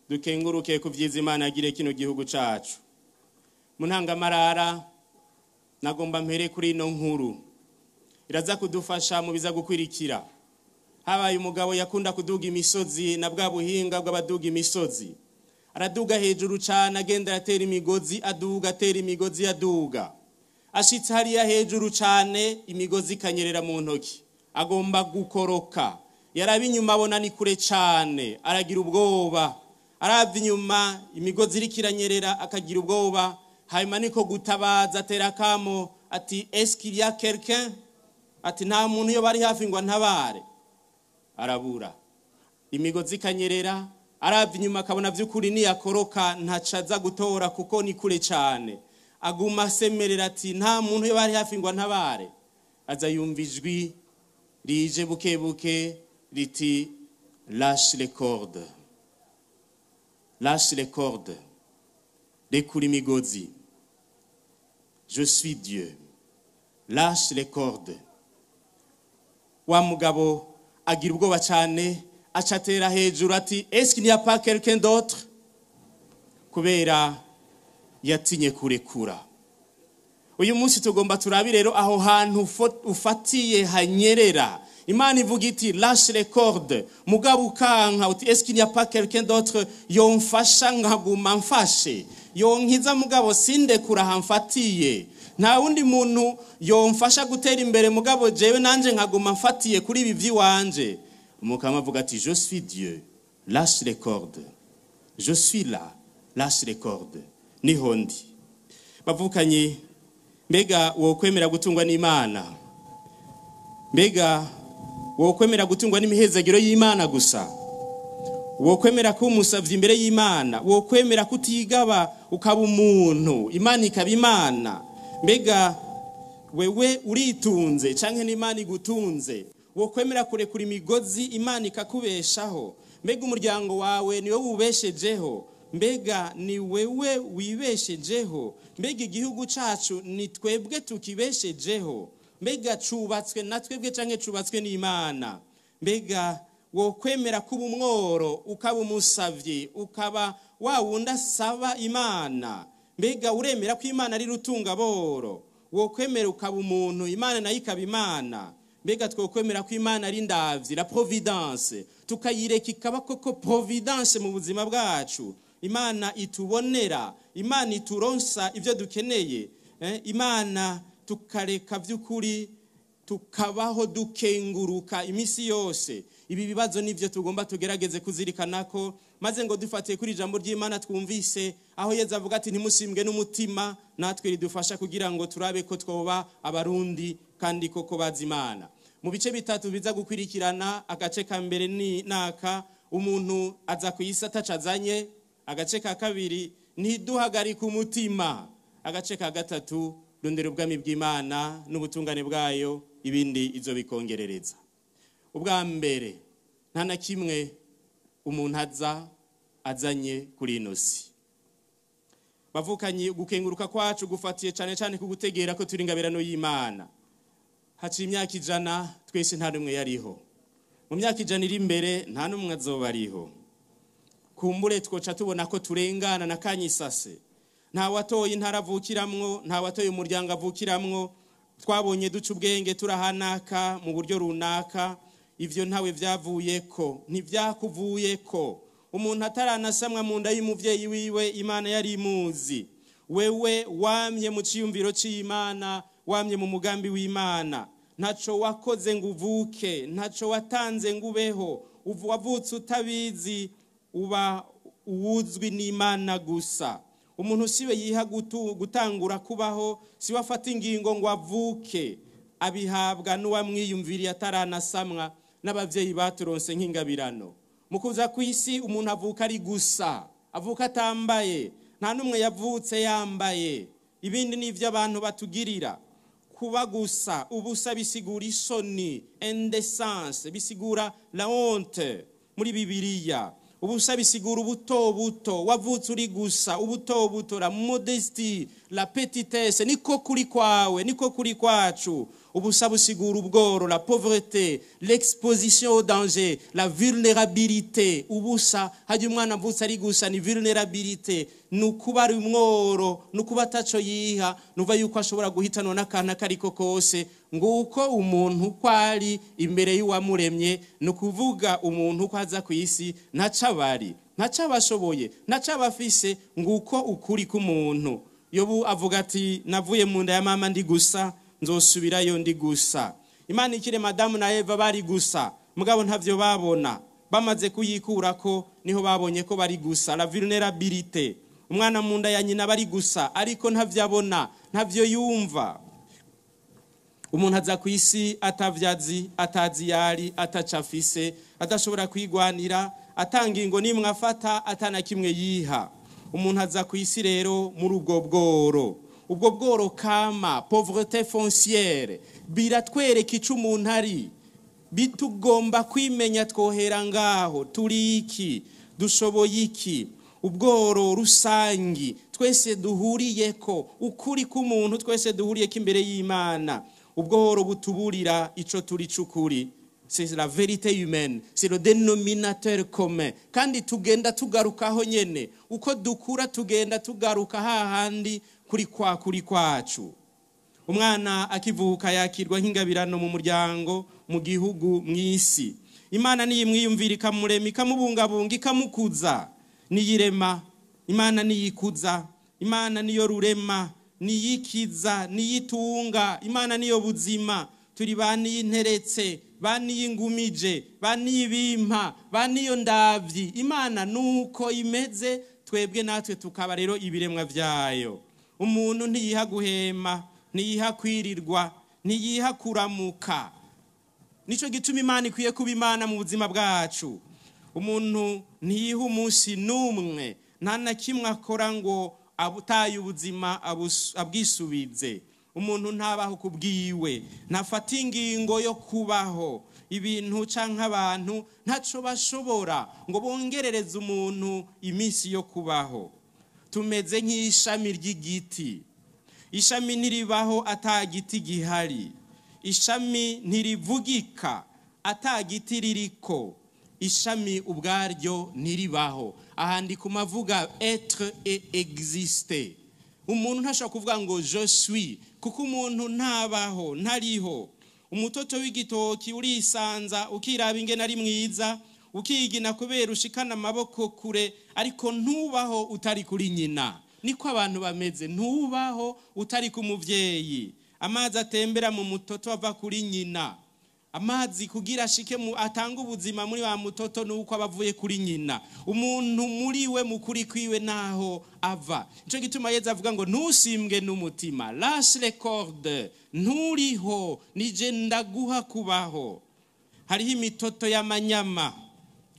Dukenguruke ku vyiza Imana yagiriye kino gihugu cacu. Mu ntangamarara nagomba mpere kuri ino nkuru iraza kudufasha mu biza gukwirikira. Habaye umugabo yakunda kuduga imisozi na bwa buhinga bw'abaduga imisozi. Araduga hejuru cane, agenda atera imigozi, aduga atera imigozi, aduga. Ashitse hariya hejuru cane, imigozi ikanyerera mu ntoki, agomba gukoroka. Yaraba inyuma abona ni kure cane, aragira ubwoba. Aravye inyuma imigozi iriko iranyerera, akagira ubwoba. Hanyuma niko gutabaza, atera akamo ati est-ce qu'il y a quelqu'un? Ati nta muntu yo bari hafi ngo antabare. Arabura, imigozi ikanyerera. Aravye inyuma akabona vy'ukuri niyakoroka ntaco aza gutora kuko ni kure cane. Aguma asemerera ati nta muntu yo bari hafi ngo antabare. Aza yumva ijwi rije buke buke riti lâche les cordes, lâche les cordes, rekura imigozi, je suis Dieu, lâche les cordes. Wa mugabo agira ubwoba cane, aca atera hejuru ati est-ce qu'il n'y a pas quelqu'un d'autre? Kubera yatinye kurekura. Uyu munsi tugomba turabi rero aho hantu ufatiye hanyerera. Imana ivuga iti lâche les cordes, mugabo ukanka uti est-ce qu'il n'y a pas quelqu'un d'autre yomfasha nkaguma mfashe, yonkiza mugabo sindekura hamfatiye, nta wundi muntu yomfasha gutera imbere mugabo jewe nanje nkaguma mfatiye kuri ibi vyiwanje. Umukama avuga ati je suis Dieu, lâche les cordes, je suis là, lâche les cordes, niho ndi. Bavukanye, mbega wokwemera gutungwa n'Imana? Mbega wokwemera gutungwa n'imihezagiro y'Imana gusa? Wokwemera kuba umusavyi imbere y'Imana? Wokwemera kutigaba ukaba umuntu, Imana ikaba Imana? Mbega wewe uritunze canke n'Imana igutunze? Wokwemera kurekura imigozi Imana ikakubeshaho? Mbega umuryango wawe niwe wubeshejeho? Mbega ni wewe wibeshejeho? Mbega igihugu cacu ni twebwe tukibeshejeho? Mbega cubatswe na twebwe canke cubatswe n'Imana? Mbega wokwemera kuba umworo, ukaba umusavyi, ukaba wa wundi asaba Imana? Mbega uremera ko Imana ari rutunga boro? Wokwemera ukaba umuntu, Imana nayo ikaba Imana? Mbega twokwemera ko Imana ari ndavyi, la providence, tukayireka ikaba koko providence mu buzima bwacu? Imana itubonera, Imana ituronsa ivyo dukeneye, Imana tukareka vy'ukuri tukabaho dukenguruka imisi yose. Ibi bibazo nivyo tugomba tugerageze kuzirikana ko, maze ngo dufatiye kuri ijambo ry'Imana twumvise aho Yezu avuga ati ntimusimbwe n'umutima, natwe ridufasha kugira ngo turabe ko twoba abarundi kandi koko bazi Imana. Mu bice bitatu biza gukwirikirana, agace ka mbere ni naka umuntu aza kwisi atacazanye, agace ka kabiri ntiduhagarike umutima, agace ka gatatu rondera ubwami bw'Imana n'ubutungane bwayo, ibindi izo bikongerereza. Ubwa mbere, nta na kimwe umuntu aza azanye kuri ino si. Bavukanye, gukenguruka kwacu gufatiye cane cane ku gutegera ko turi ingabirano y'Imana. Haciye imyaka 100 twese nta n'umwe yariho. Mu myaka 100 iri imbere nta n'umwe azoba ariho. Kumbure twoca tubona ko turengana na kanyisase. Nta watoye intara avukiramwo, nta watoye umuryango avukiramwo. Twabonye duca ubwenge turahanaka mu buryo runaka. Ivyo ntawe vyavuyeko, ntivyakuvuyeko. Umuntu ataranasamwa mu nda y'umuvyeyi wiwe, Imana yari imuzi. Wewe wamye mu ciyumviro c'Imana, wamye mu mugambi w'Imana. Ntaco wakoze ngo uvuke, ntaco watanze ngo ubeho. Wavutse utabizi, uba uwuzwi n'Imana gusa. Umuntu siwe yiha gutangura kubaho, siwe afata ingingo ngo avuke, abihabwa n'uwamwiyumviriye ataranasamwa, n'abavyeyi baturonse nk'ingabirano. Mu kuza kw'isi umuntu avuka ari gusa, avuka atambaye, nta n'umwe yavutse yambaye. Ibindi ni ivyo abantu batugirira. Kuba gusa, ubusa bisigura isoni, indécence, bisigura la honte muri Bibiliya. Ubusa bisigura ubuto buto, wavutse uri gusa, ubuto buto, la modestie, la petitesse, niko kuri kwawe, niko kuri kwacu. Ubusa busigura ubworo, la pauvreté, l'exposition au danger, la vulnérabilité. Ubusa, hajya umwana avutse ari gusa ni vulnérabilité, ni ukuba ari umworo, ni ukuba ataco yiha, nuva yuko ashobora guhitanwa n'akantu akariko kose. Nguko umuntu uko ari imbere y'uwamuremye. Ni ukuvuga umuntu uko aza ku isi ntaco abari, ntaco abashoboye, ntaco abafise. Nguko ukuri k'umuntu. Yobu avuga ati: "Navuye mu nda ya mama ndi gusa, nzosubirayo ndi gusa." Imana ikirema Adamu na Eva bari gusa, mugabo ntavyo babona. Bamaze kuyikurako niho babonye ko bari gusa, la vulnérabilité. Umwana mu nda ya nyina bari gusa, ariko ntavyo abona, ntavyo yumva. Umuntu aza ku isi atavyazi, atazi yari, ataca afise, adashobora kwigwanira, atanga ingo nimwe afata, atana kimwe yiha. Umuntu aza ku isi rero muri ubwo bworo, ubwo bworo kama, pauvreté foncière, biratwereka ico umuntu ari. Bitugomba kwimenya, twohera ngaho: turi iki? Dushoboye iki? Ubworo rusangi twese duhuriyeko, ukuri k'umuntu twese duhuriyeko imbere y'Imana. Ubworo butuburira ico turi c'ukuri, c'est la vérité humaine, c'est le dénominateur commun. Kandi tugenda tugarukaho nyene, uko dukura tugenda tugaruka hahandi kuri kwa kuri kwacu. Umwana akivuka yakirwa nk'ingabirano mu muryango, mu gihugu, mu isi. Imana niyimwiyumvira, ikamurema, ikamubungabunga, ikamukuza. Niyirema, Imana niyikuza, Imana niyo rurema, niyikiza, niyitunga, Imana niyo buzima. Turi ba niyinteretse, ba niyingumije, ba niyibimpa, ba niyo ndavyi. Imana nuko imeze, twebwe natwe tukaba rero ibiremwa vyayo. Umuntu ntiyiha guhema, ntiyiha kwirirwa, ntiyiha kuramuka. Nico gituma Imana ikwiye kuba Imana mu buzima bwacu. Umuntu ntiyiha umunsi n'umwe, nta na kimwe akora ngo abutaye ubuzima abwisubize. Umuntu ntabaho ku bwiwe, ntafata ingingo yo kubaho. Ibintu canke abantu ntaco bashobora ngo bongerereze umuntu iminsi yo kubaho. Tumeze nk'ishami ry'igiti. Ishami ntiribaho ata giti gihari, ishami ntirivugika ata giti ririko, ishami ubwaryo ntiribaho. Ahandi ku mavuga être et exister. Umuntu ntashobora kuvuga ngo "je suis", kuko umuntu ntabaho, ntariho. Umutoto w'igitoki urisanza, ukiraba ingene ari mwiza, ukigina kubera ushikana amaboko kure, ariko ntubaho utari kuri nyina. Niko abantu bameze, ntubaho utari ku muvyeyi. Amazi atembera mu mutoto ava kuri nyina. Amazi kugira ashike mu atanga ubuzima muri wa mutoto nuko aba avuye kuri nyina. Umuntu muri we, mu kuri kwiwe, naho ava. Nico gituma Yezu avuga ngo ntusimbwe n'umutima, lâche les cordes, nturiho, nije ndaguha kubaho. Hariho imitoto y'amanyama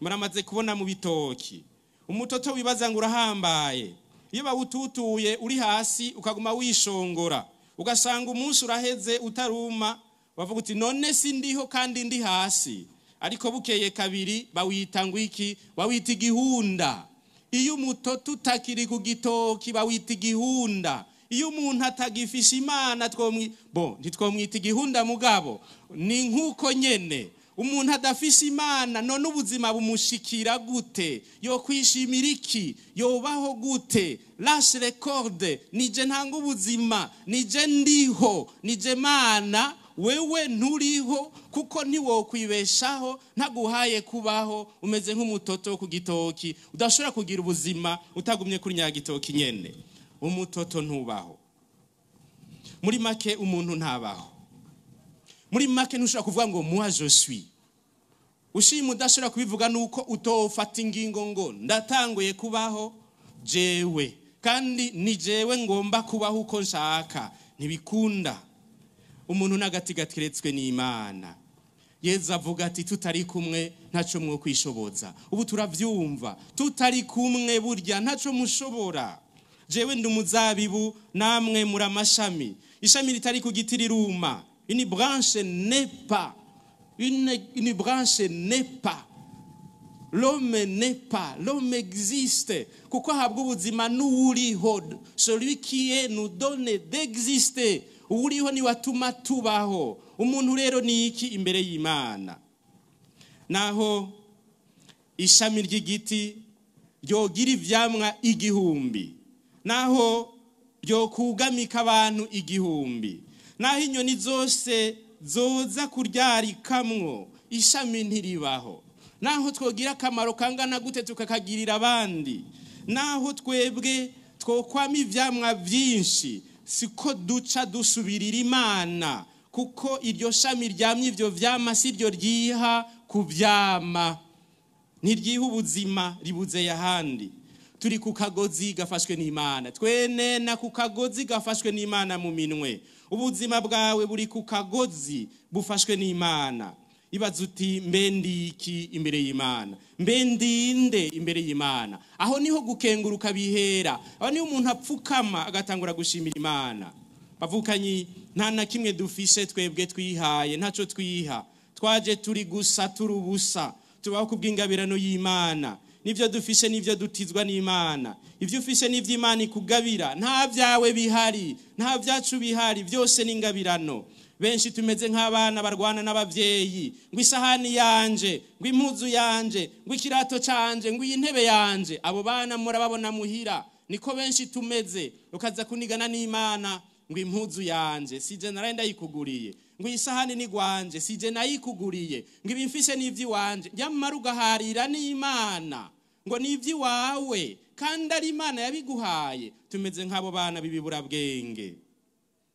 muramaze kubona mu bitoki. Umutoto wibaza ngo urahambaye, iyo bawututuye uri hasi ukaguma wishongora, ugasanga umunsi uraheze utaruma, bavuga uti: "None si ndiho kandi ndi hasi?" Ariko bukeye kabiri bawita ngo iki? Bawita igihunda. Iyo umutoto utakiri ku gitoki bawita igihunda. Iyo umuntu atagifisha Imana twomwi bon, ntitwomwita igihunda, mugabo ni nk'uko nyene. Umuntu adafisha Imana, none ubuzima bumushikira gute? Yo kwishimira iki? Yobaho gute? Lâche les cordes, nije ntanga ubuzima, nije ndiho, nije Mana. Wewe nturiho, kuko ntiwokwibeshaho ntaguhaye kubaho. Umeze nk'umutoto wo ku gitoki, udashobora kugira ubuzima utagumye kuri nyagitoki nyene. Umutoto ntubaho. Muri make, umuntu ntabaho. Muri make, ntushobora kuvuga ngo "moi je suis". Ushima udashobora kubivuga nuko utofata ingingo ngo "ndatanguye kubaho jewe, kandi ni jewe ngomba kubaho uko nshaka". Ntibikunda. Umuntu n'agati gateretswe n'Imana. Yezu avuga ati: "Tutari kumwe ntaco mwo kwishoboza." Ubu turavyumva, tutari kumwe burya ntaco mushobora. "Jewe ndi umuzabibu, namwe muri amashami. Ishami ritari ku giti riruma." Une branche n'est pas, une branche n'est pas. L'homme n'est pas, l'homme existe kuko ahabwa ubuzima n'uwuriho. Celui qui est nous donne d'exister. Uwuriho niwe atuma tubaho. Umuntu rero ni iki imbere y'Imana? Naho ishami ry'igiti ryogira ivyamwa 1000, naho ryokugamika abantu 1000, naho inyoni zose zoza kuryarikamwo, ishami ntiribaho. Naho twogira akamaro kangana gute tukakagirira abandi, naho twebwe twokwama ivyamwa vyinshi, siko duca dusubirira Imana, kuko iryo shami ryamye ivyo vyama si ryo ryiha kuvyama, ntiryiha ubuzima, ribuze ahandi. Turi ku kagozi gafashwe n'Imana, twene na ku kagozi gafashwe n'Imana mu minwe. Ubuzima bwawe buri ku kagozi bufashwe n'Imana. Ibaza uti: "Mbe ndiki imbere y'Imana? Mbe ndinde imbere y'Imana?" Aho niho gukenguruka bihera, aho niho umuntu apfukama agatangura gushimira Imana. Bavukanyi, nta na kimwe dufise twebwe twihaye, ntaco twiha. Twaje turi gusa, turi ubusa. Tubaho kubw'ingabirano y'Imana. Nivyo dufise nivyo dutizwa n'Imana. Ivyo ufise n'ivyo Imana ikugabira. Nta vyawe bihari, nta vyacu bihari, byose n'ingabirano. Benshi tumeze nk'abana barwana n'abavyeyi ngo isahani yanje, ngo impuzu yanje, ngo ikirato canje, ngo iyi ntebe yanje. Abo bana murababona muhira, niko benshi tumeze. Ukaza kunigana n'Imana ngo impuzu yanje, sije naraye ndayikuguriye, ngo isahani ni gwanje, sije nayikuguriye, ngo ibimfise n'ivy'iwanje. Nyamara ugaharira n'Imana ngo n'ivy'iwawe, kandi ari Imana yabiguhaye. Tumeze nk'abo bana b'ibiburabwenge.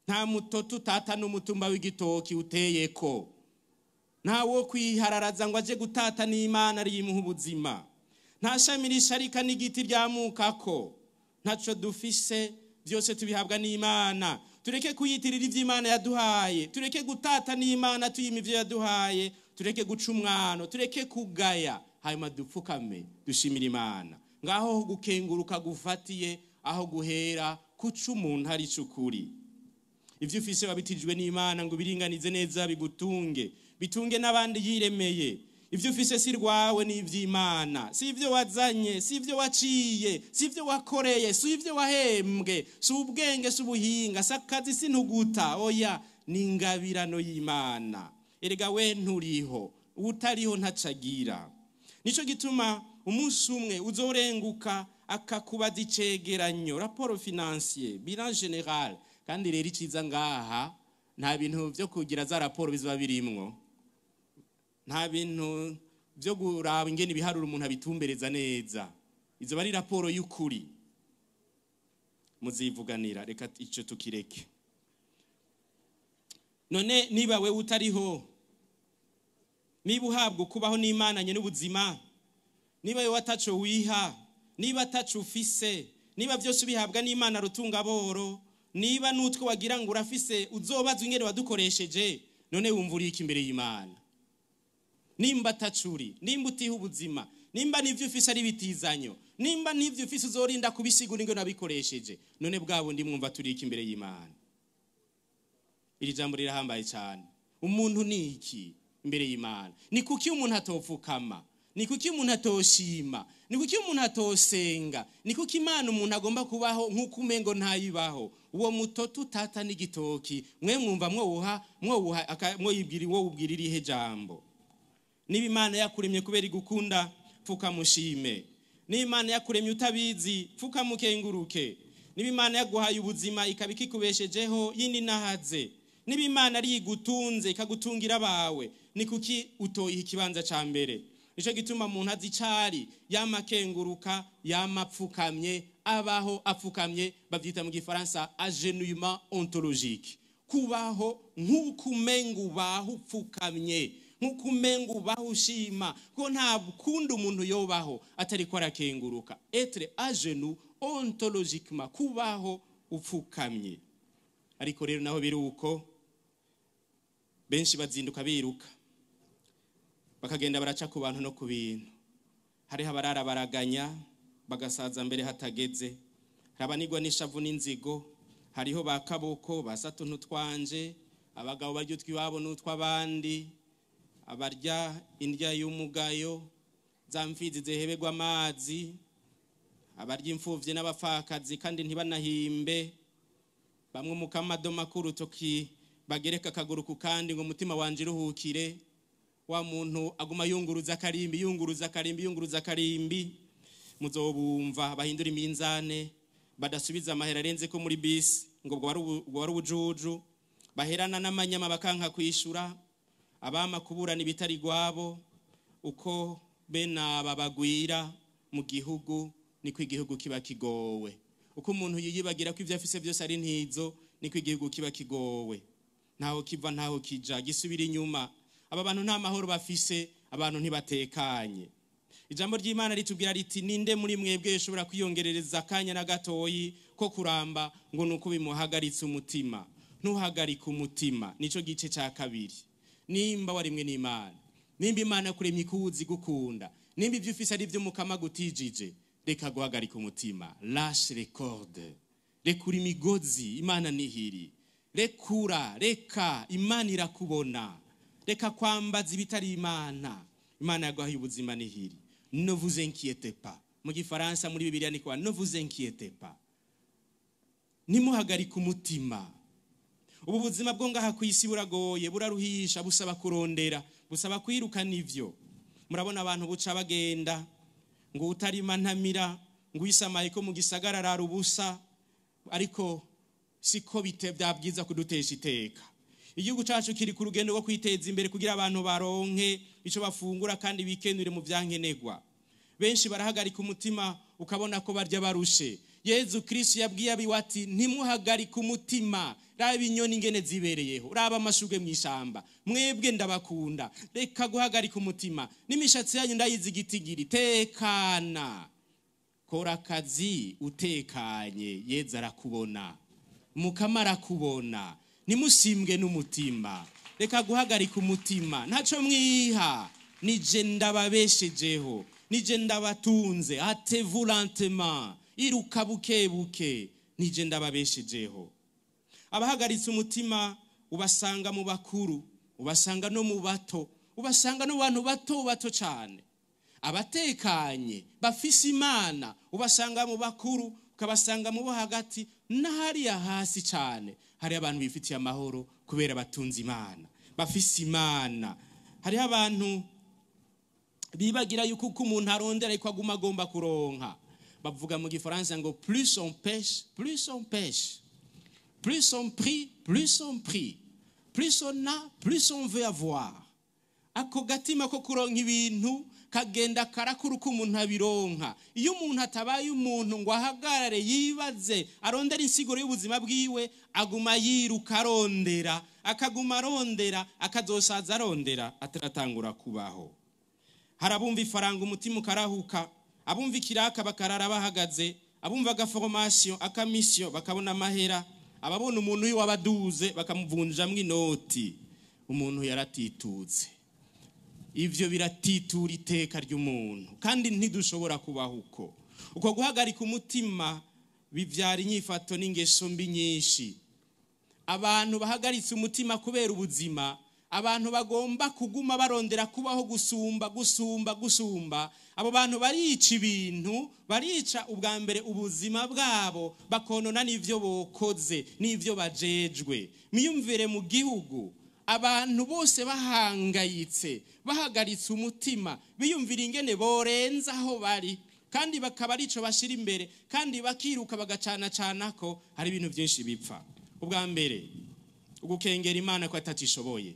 Nta mutoto utata n'umutumba w'igitoki uteyeko. Nta wo kwihararaza ngo aje gutata n'Imana riyimuha ubuzima. Nta shami risharika n'igiti ryamukako. Ntaco dufise, byose tubihabwa n'Imana. Tureke kuyitirira ivy'Imana yaduhaye, tureke gutata n'Imana tuyima ivyo yaduhaye, tureke guca umwano, tureke kugaya, hanyuma dupfukame dushimira Imana. Ngaho gukenguruka gufatiye, aho guhera kuca umuntu ari cukuri. Ivyo ufise wabitijwe n'Imana ngo biringanize neza, bigutunge, bitunge n'abandi yiremeye. Ivyo ufise si rwawe, n'ivy'Imana. Si ivyo wazanye, si ivyo waciye, si ivyo wakoreye, si ivyo wahembwe, si ubwenge, si ubuhinga, si akazi, si ntuguta. Oya, ni ingabirano y'Imana. Erega we nturiho, utariho ntacagira. Nico gituma umunsi umwe uzorenguka akakubaza icegeranyo, rapport financier, bilan général. Kandi rero iciza ngaha, nta bintu vyo kugira za raporo bizoba birimwo, nta bintu byo kuraba ingene ibiharuro umuntu abitumbereza neza. Izo ari raporo y'ukuri, muzivuganira. Reka ico tukireke. None niba we utariho, niba uhabwa kubaho n'Imana nye n'ubuzima, niba we wataco wiha, niba ataco ufise, niba byose ubihabwa n'Imana rutunga boro, niba n'utwo wagira ngo urafise uzobazwa ingene wadukoresheje, none wumva uri iki imbere y'Imana? Nimba atacuri, nimba utiha ubuzima, nimba n'ivyo ufise ari bitizanyo, nimba n'ivyo ufise uzorinda kubisigura ingene wabikoresheje, none bwa bundi mwumva turi iki imbere y'Imana? Iri jambo rirahambaye cyane. Umuntu ni iki imbere y'Imana? Ni kuki umuntu atopfukama? Ni kuki umuntu atoshima? Ni kuki umuntu atosenga? Ni kuki Imana umuntu agomba kubaho nk'uko umengo ntayibaho? Uwo mutoto utata n'igitoki, mwe mwumva mwowuha mwowuha mwoyibwira, wowe ubwira irihe jambo? Niba Imana yakuremye kubera igukunda, pfukamushime. Niba Imana yakuremye utabizi, pfukamukenguruke. Niba Imana yaguhaye ubuzima, ikaba ikikubeshejeho, yindi nahaze. Niba Imana ari igutunze ikagutungira abawe, ni kuki utoyiha ikibanza ca mbere? Nico gituma umuntu azi icari yama akenguruka, yama apfukamye, abaho apfukamye. Bavyita mu Gifaransa agenouillement ontologique, kubaho nk'uko umenga ubaho upfukamye, nk'uko umenga ubaho ushima, ko nta kundi umuntu yobaho atariko arakenguruka. Être à genoux ontologiquement, kubaho upfukamye. Ariko rero naho biri uko, benshi bazinduka biruka, bakagenda baraca ku bantu no ku bintu. Hariho abarara baraganya, bagasaza mbere hatageze. Hari abanigwa n'ishavu n'inzigo. Hariho ba kaboko basatuntu twanje, abagabo barya utw'iwabo n'utw'abandi, abarya indya y'umugayo, za mfizi zihebegwa amazi, abarya imfuvyi n'abapfakazi kandi ntibanahimbe. Bamwe mu kamadoma k'urutoki bagereka akaguru ku kandi ngo umutima wanje iruhukire. Wa muntu aguma yunguruza akarimbi, yunguruza akarimbi, yunguruza akarimbi. Muzobumva bahindura iminzane, badasubiza amahera arenze ko muri bisi ngo ubwo wari ubujuju, baherana n'amanyama bakanka kwishura, abama kuburana ibitari gwabo. Uko bene aba bagwira mu gihugu, niko igihugu kiba kigowe. Uko umuntu yiyibagira ko ivyo afise byose ari ntizo, niko igihugu kiba kigowe, ntaho kiva ntaho kija, gisubira inyuma. Aba bantu nta mahoro bafise, abantu ntibatekanye. Ijambo ry'Imana ritubwira riti: "Ninde muri mwebwe ushobora kwiyongerereza akanya na gatoyi ko kuramba ngo nuko bimuhagaritse umutima?" Ntuhagarike umutima. Nico gice ca kabiri. Nimba warimwe n'Imana, nimba Imana kuremye ikuzi gukunda, nimba ivyo ufise ari ivyo Mukama gutijije, reka guhagarika umutima. Lâche les cordes, rekura imigozi. Imana nihiri, rekura, reka. Imana irakubona. Reka kwambaza ibitari Imana. Imana yaguhaye ubuzima, nihiri. Ne vous inquiétez pas. Mu Gifaransa, muri Bibiliya ni kwa ne vous inquiétez pas, ntimuhagarike umutima. Ubu buzima bwo ngaha ku isi buragoye, buraruhisha, busaba kurondera, busaba kwirukana. Ivyo murabona abantu buca bagenda ngo utarima ntamira, ngo uyisamaye ko mu gisagara arara ubusa. Ariko siko bite byabwiza kudutesha iteka. Igihugu cacu kiri ku rugendo rwo kwiteza imbere kugira abantu baronke ico bafungura kandi bikenure mu vyankenerwa. Benshi barahagarika umutima, ukabona ko barya barushe. Yezu Kristo yabwiye abiwe ati: "Ntimuhagarike umutima. Raba inyoni ingene zibereyeho, raba amashurwe mw'ishamba. Mwebwe ndabakunda, reka guhagarika umutima. N'imishatsi yanyu ndayizi igitigiri. Tekana, kora akazi utekanye. Yezu arakubona, Mukama arakubona. Ntimusimbwe n'umutima. Reka guhagarika umutima. Ntaco mwiha, nije ndababeshejeho, nije ndabatunze. Hâtez-vous lentement, iruka buke buke, nije ndababeshejeho." Abahagaritse umutima ubasanga mu bakuru, ubasanga no mu bato, ubasanga no mu bantu bato bato cyane. Abatekanye bafise Imana ubasanga mu bakuru, ukabasanga mu bo hagati, n'ahariya hasi cyane. Hari abantu bifitiye amahoro kubera batunze Imana, bafise Imana. Hariho abantu bibagira yuko uko umuntu arondera ariko aguma agomba kuronka. Bavuga mu Gifaransa ngo plus on pêche, plus on pêche, plus on prie, plus on prie, plus on a, plus on veut avoir. Ako gatima ko kuronka ibintu kagenda karakura uko umuntu abironka. Iyo umuntu atabaye umuntu ngo ahagarare, yibaze, arondera insiguro y'ubuzima bwiwe, aguma yiruka arondera, akaguma arondera, akazosaza arondera ataratangura kubaho. Hari abumva ifaranga umutima ukarahuka, abumva ikiraka bakarara bahagaze, abumva agaformation, akamission, bakabona amahera, ababona umuntu w'abaduze bakamuvunjamwo inoti. Umuntu yaratitutse. Ivyo biratitura iteka ry'umuntu, kandi ntidushobora kubaho uko. Uko guhagarika umutima bivyara inyifato n'ingeso mbi nyinshi. Abantu bahagaritse umutima kubera ubuzima, abantu bagomba kuguma barondera kubaho gusumba, gusumba, gusumba, abo bantu barica ibintu. Barica ubwa mbere ubuzima bwabo, bakonona n'ivyo bokoze n'ivyo bajejwe. Mwiyumvire mu gihugu abantu bose bahangayitse, bahagaritse umutima, biyumvira ingene borenza aho bari, kandi bakaba arico bashira imbere, kandi bakiruka bagacana canako. Hari ibintu byinshi bipfa. Ubwa mbere Ugukengera Imana ko atacishoboye.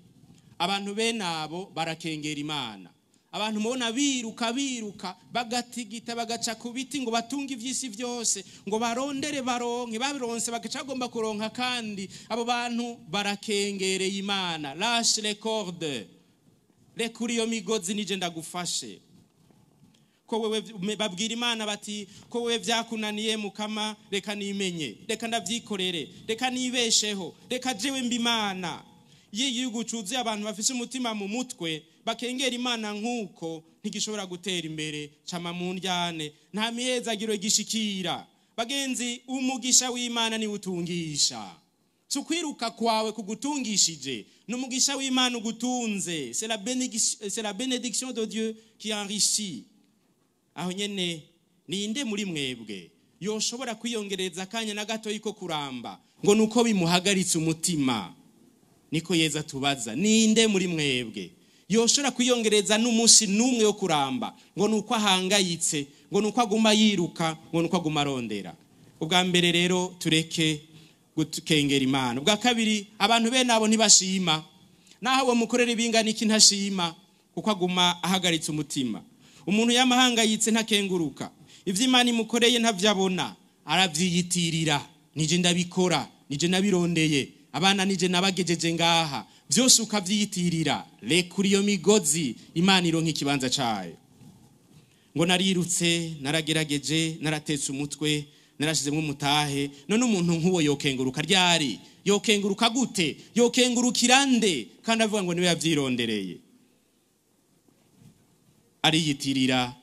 Abantu bene abo barakengera Imana. Abantu mubona biruka biruka, bagatigita, bagaca ku biti ngo batunge ivy'isi vyose, ngo barondere baronke, babironse bagaca bagomba kuronka, kandi abo bantu barakengereye Imana. Lâche les cordes, rekura iyo migozi, nije ndagufashe. Ko wewe, babwira Imana bati: "Ko wewe vyakunaniye Mukama, reka nimenye, reka ndavyikorere, reka nibesheho, reka jewe mba Imana." Iyo igihugu cuzuye abantu bafise umutima mu mutwe, bakengera Imana nk'uko, ntigishobora gutera imbere, cama mu ndyane, nta mihezagiro gishikira. Bagenzi, umugisha w'Imana niwe utungisha. Si ukwiruka kwawe kugutungishije, ni umugisha w'Imana ugutunze. C'est la bénédiction de Dieu qui enrichit. Aho nyene: ninde muri mwebwe yoshobora kwiyongereza akanya na gatoyi ko kuramba, ngo nuko bimuhagaritse umutima? Niko Yeza atubaza. Ninde muri mwebwe yoshobora kwiyongereza n'umunsi n'umwe wo kuramba, ngo nuko ahangayitse, ngo nuko aguma yiruka, ngo nuko aguma arondera? Ubwa mbere rero, tureke gukengera Imana. Ubwa kabiri, abantu bene abo ntibashima. Naho uwo mukorera ibingana iki, ntashima, kuko aguma ahagaritse umutima. Umuntu yamahangayitse ntakenguruka. Ibyo Imana imukoreye ntavyo abona, arabyiyitirira: "Nije ndabikora, nije nabirondeye, abana nije nabagejeje ngaha." Byose ukabyiyitirira. Rekura iyo migozi, Imana ironka ikibanza cayo. Ngo narirutse, naragerageje, naratetse umutwe, narashizemo umutahe. None umuntu nk'uwo yokenguruka ryari? Yokenguruka gute? Yokengurukira nde, kandi avuga ngo niwe yavyirondereye? Ariyitirira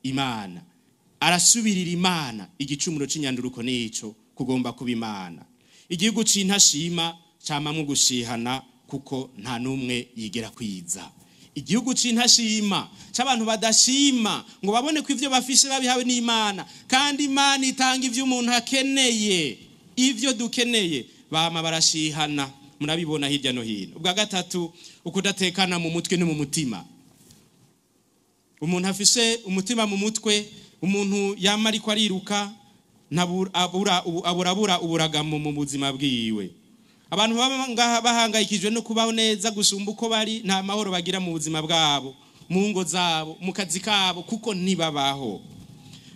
Imana, arasubirira Imana. Igicumuro c'inyanduruko nico kugomba kuba Imana. Igihugu c'intashima camamwo gushihana, kuko nta n'umwe yigera kwiza. Igihugu c'intashima, c'abantu badashima ngo babone ko ivyo bafise babihawe n'Imana, kandi Imana itanga ivyo umuntu akeneye, ivyo dukeneye, bama barashihana. Murabibona hirya no hino. Ubwa gatatu, ukudatekana mu mutwe no mu mutima. Umuntu afise umutima mu mutwe, umuntu yama ariko ariruka, aburabura uburagamo mu buzima bwiwe. Abantu baba ngaha bahangayikijwe no kubaho neza gusumba uko bari, nta mahoro bagira mu buzima bwabo, mu ngo zabo, mu kazi kabo, kuko ntibabaho.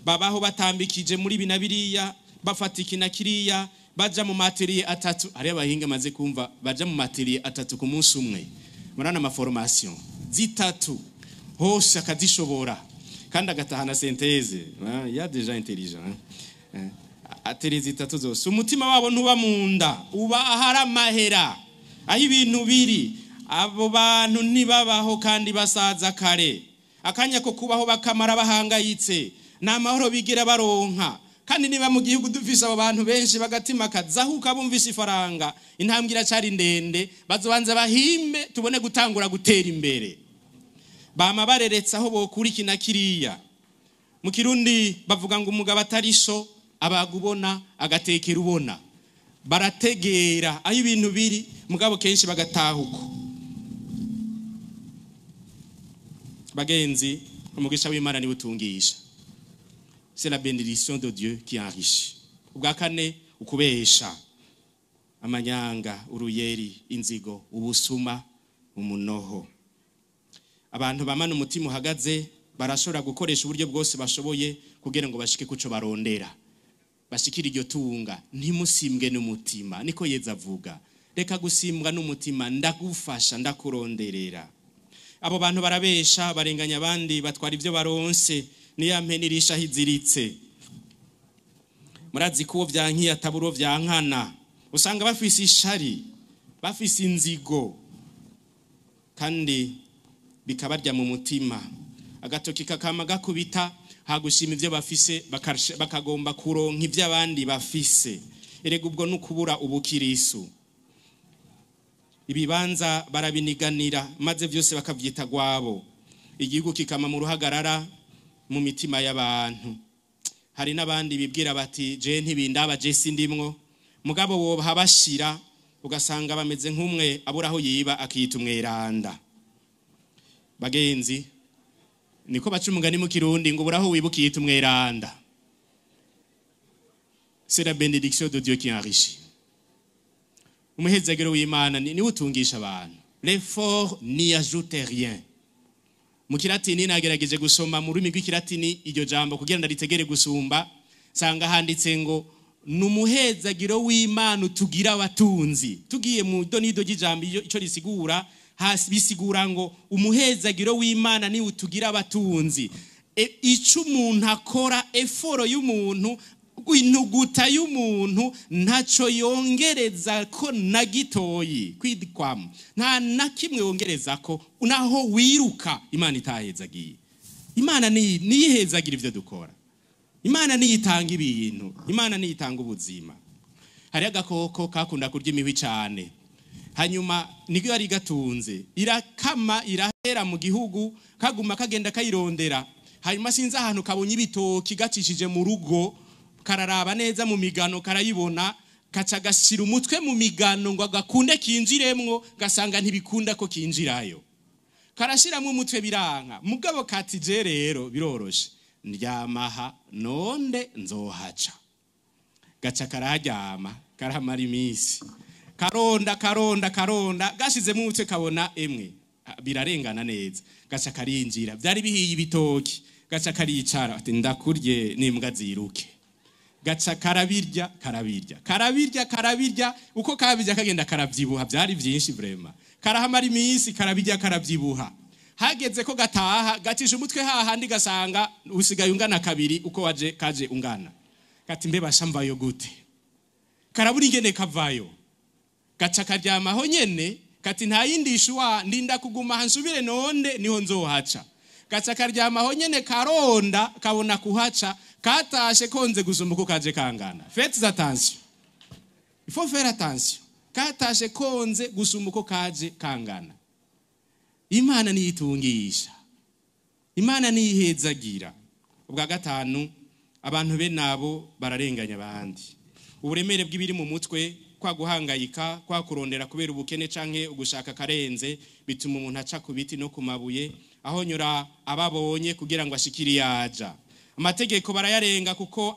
Babaho batambikije muri ibi na biriya, bafata iki na kiriya, baja mu ma ateliers atatu. Hariyo abahinga amaze kumva baja mu ma ateliers atatu ku munsi umwe. Murana ama formations zitatu hose akazishobora, kandi agatahana synthèse. Ya déjà intelligent, hein? Ateliers zitatu zose. Umutima wabo ntuba mu nda, uba ahari amahera, aho ibintu biri. Abo bantu ntibabaho kandi basaza kare. Akanya ko kubaho bakamara bahangayitse, nta mahoro bigira baronka. Kandi niba mu gihugu dufise abo bantu benshi bagatima kazahuka bumvise ifaranga, intambwe iracari ndende. Bazobanza bahimbe, tubone gutangura gutera imbere. Bama bareretse aho bokura iki na kiriya. Mu Kirundi bavuga ngo umugabo atari so abaga ubona, agatekera ubona. Barategera aho ibintu biri, mugabo kenshi bagataha uko. Bagenzi, umugisha w'Imana niwe utungisha. C'est la bénédiction de Dieu qui enrichit. Ubwa kane, ukubesha, amanyanga, uruyeri, inzigo, ubusuma, umunoho. Abantu bamana umutima uhagaze barashobora gukoresha uburyo bwose bashoboye kugira ngo bashike kuco barondera, bashikire iryo tunga. Ntimusimbwe n'umutima, niko Yeza avuga. Reka gusimbwa n'umutima, ndagufasha, ndakuronderera. Abo bantu barabesha, barenganya abandi, batwara ibyo baronse, niya mpene irisha aho iziritse. Murazi ko uwo vyankiye atabura uwo vyankana. Usanga bafise ishari, bafise inzigo, kandi bikabarya mu mutima, agatoki kakama gakubita. Hagushima ibyo bafise, bakagomba kuronka ibyo abandi bafise. Erega ubwo nukubura ubukirisu. Ibibanza barabiniganira, maze byose bakavyita gwabo. Igihugu kikama mu ruhagarara mu mitima y'abantu. Hari n'abandi bibwira bati: "Je ntibindaba, je sindimwo." Mugabo woba bashira, ugasanga bameze nk'umwe abura aho yiba akiyita umweranda. Bagenzi, niko baca umugani mu Kirundi ngo ubura aho wiba ukiyita umweranda. C'est la bénédiction de Dieu qui enrichit. Umuhezagiro w'Imana niwe utungisha abantu. L'effort n'y ajoute rien. Mu Kilatini, nagerageje gusoma mu rurimi rw'Ikilatini iryo jambo kugira ndaritegere gusumba, sanga handitse ngo ni umuhezagiro w'Imana utugira abatunzi. Tugiye mu donido ry'ijambo ico risigura, hasi bisigura ngo umuhezagiro w'Imana ni utugira abatunzi. Ico umuntu akora, effort y'umuntu, intuguta y'umuntu, ntaco yongereza ko na gitoyi. Kwidikwamo nta na kimwe wongereza ko, naho wiruka Imana itahezagiye. Imana niyihezagira ivyo dukora. Imana niyitanga ibintu, Imana niyitanga ubuzima. Hari agakoko kakunda kurya imihwi cyane, hanyuma niko yari gatunze, irakama irahera mu gihugu, kaguma kagenda kayirondera. Hanyuma sinzi ahantu kabonye ibitoki gacishije mu rugo, kararaba neza mu migano karayibona, kaca gashyira umutwe mu migano ngo agakunde kinjiremwo, gasanga ntibikunda ko kinjirayo. Karashyiramo umutwe biranka, mugabo kati je rero biroroshe, ndyamaha nonde nzohaca. Gaca karaharyama, karahamara iminsi, karonda karonda karonda, gashizemo umutwe kabona emwe birarengana neza, gaca karinjira. Byari bihiye ibitoki, gaca karicara ati ndakurye n'imbwa ziruke. Gaca karabirya karabirya karabirya karabirya, uko kabirya kagenda karavyibuha, byari byinshi vraiment. Karahamara iminsi karabirya karavyibuha, hageze ko gataha gacisha umutwe hahandi, gasanga usigaye ungana kabiri uko waje kaje ungana. Kati mbe bashamvayo gute? Karabura ingene kavayo, gaca karyamaho nyene. Kati nta yindi shuwa, ndinda kuguma hansubire nonde niho nzohaca. Gaca karyamaho nyene, karonda kabona kuhaca, katashe konze gusumba uko kaje kangana. Faites attention, il faut faire attention. Katashe konze gusumba uko kaje kangana. Imana niyitungisha, Imana niyihezagira. Ubwa gatanu, abantu be nabo bararenganya abandi. Uburemere bw'ibiri mu mutwe, kwa guhangayika, kwa kurondera kubera ubukene canke ugushaka karenze, bituma umuntu aca ku biti no ku mabuye, aho nyura ababonye kugira ngo ashikire yaja. Amategeko barayarenga kuko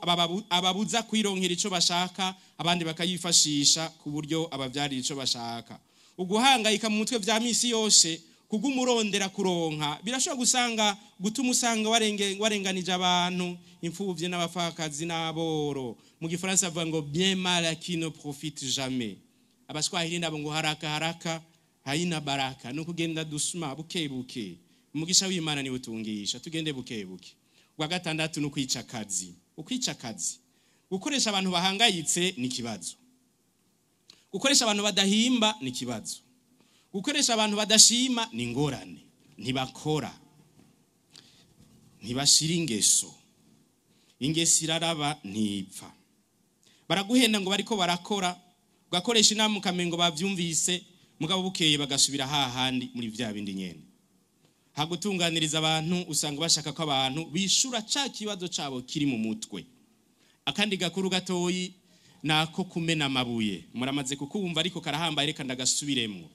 ababuza kwironkera ico bashaka, abandi bakayifashisha ku buryo abavyarira ico bashaka. Uguhangayika mu mutwe vya misi yose, kugumurondera kuronka, birashobora gusanga gutuma usanga warenganije abantu, imfuvyi n'abapfakazi n'aboro. Mu Gifaransa bavuga ngo bien mal acquis ne profite jamais. Abaswahili nabo ngo haraka haraka haina baraka. No kugenda dusuma buke buke, umugisha w'Imana niwe utungisha, tugende buke buke. Ubwa gatandatu ni ukwica akazi. Ukwica akazi, gukoresha abantu bahangayitse ni ikibazo, gukoresha abantu badahimba ni ikibazo, gukoresha abantu badashima ni ingorane. Ntibakora, ntibashira ingeso, ingeso iraraba ntipfa. Baraguhenda ngo bariko barakora, ugakoresha inama ukamengo bavyumvise, mugabo bukeye bagasubira hahandi muri vya bindi nyene. Hagutunganiriza abantu, usanga bashaka ko abantu bishura ca kibazo cabo kiri mu mutwe. Akandi gakuru gatoyi nako kumena amabuye, muramaze kukumva ariko karahambaye, reka ndagasubiremwo.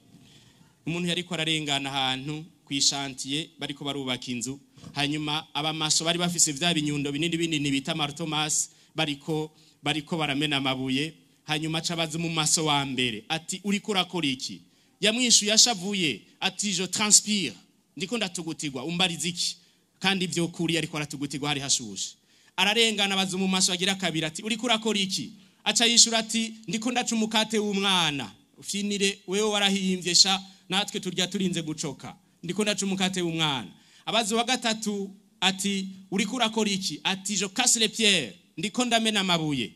Umuntu yariko ararengana ahantu kw'ishantiye bariko barubaka inzu, hanyuma abamaso bari bafise vya binyundo binini binini bita marteau-masse, bariko baramena amabuye. Hanyuma aca abaza mu maso wa mbere ati uriko urakora iki? Yamwishuye ashavuye ati je transpire, ndiko ndatugutirwa, umbariza iki? Kandi ivyo kuri ariko aratugutirwa, hari hashushe. Ararengana abaza mu maso agira kabiri ati uriko urakora iki? Aca yishura ati ndiko ndaca umukate w'umwana. Ufinire wewe warahimvye sha, natwe turya turinze gucoka, ndiko ndaca umukate w'umwana. Abaza wa gatatu ati uriko urakora iki? Ati je casse les pierres, ndiko ndamena amabuye.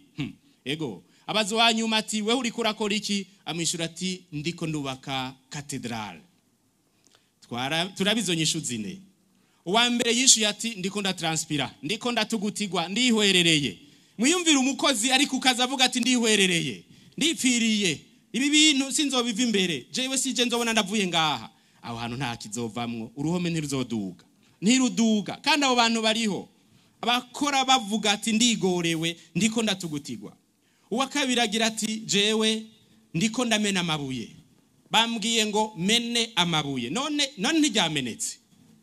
Ego. Abaza wa nyuma ati wewe uriko urakora iki? Amwishura ati ndiko ndubaka katedrale. Turabizo nyishu zine. Uwa mbere yishuye ati ndiko ndatranspira, ndiko ndatugutirwa, ndihwerereye. Mwiyumvira umukozi ariko ukaza avuga ati ndihwerereye, ndipfiriye, ibi bintu sinzobiva imbere, jewe sije nzobona ndavuye ngaha. Aho hantu nta kizovamwo, uruhome ntiruzoduga, ntiruduga. Kandi abo bantu bariho abakora bavuga ati ndigorewe, ndiko ndatugutirwa. Uwa kabiri agira ati jewe ndiko ndamena amabuye, bambwiye ngo mene amabuye, none ntiryamenetse,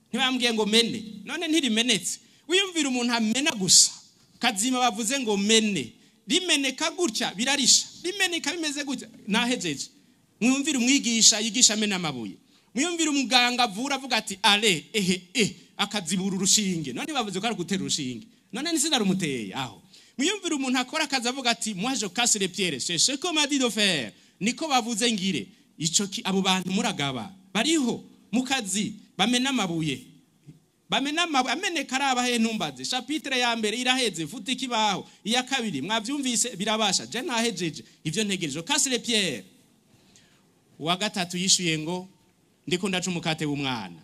ntibambwiye ngo mene, none ntirimenetse. Wiyumvira umuntu amena gusa kazima, bavuze ngo mene, rimeneka gutya birarisha, rimeneka bimeze gutya nahejeje. Mwumvire umwigisha yigisha amena amabuye. Mwumvire umuganga avura avuga ati ale ehe akazibura urushinge. None bavuze ko ari gutera urushinge. None ni sinarumuteye aho. Mwumvire umuntu akora akazi avuga ati moi je casse les pierres, c'est ce qu'on m'a dit de faire. Niko bavuze ngire. Ico abo bantu muragaba bariho mu kazi bamena amabuye. Bamena amabuye ameneka araba he ntumbaze. Chapitre ya mbere iraheze, futa ikibaho. Iya kabiri mwavyumvise birabasha. Je nahejeje ivyo ntegereje. Casse les pierres. Uwa gatatu yishuye ngo ndiko ndaca umukate w'umwana.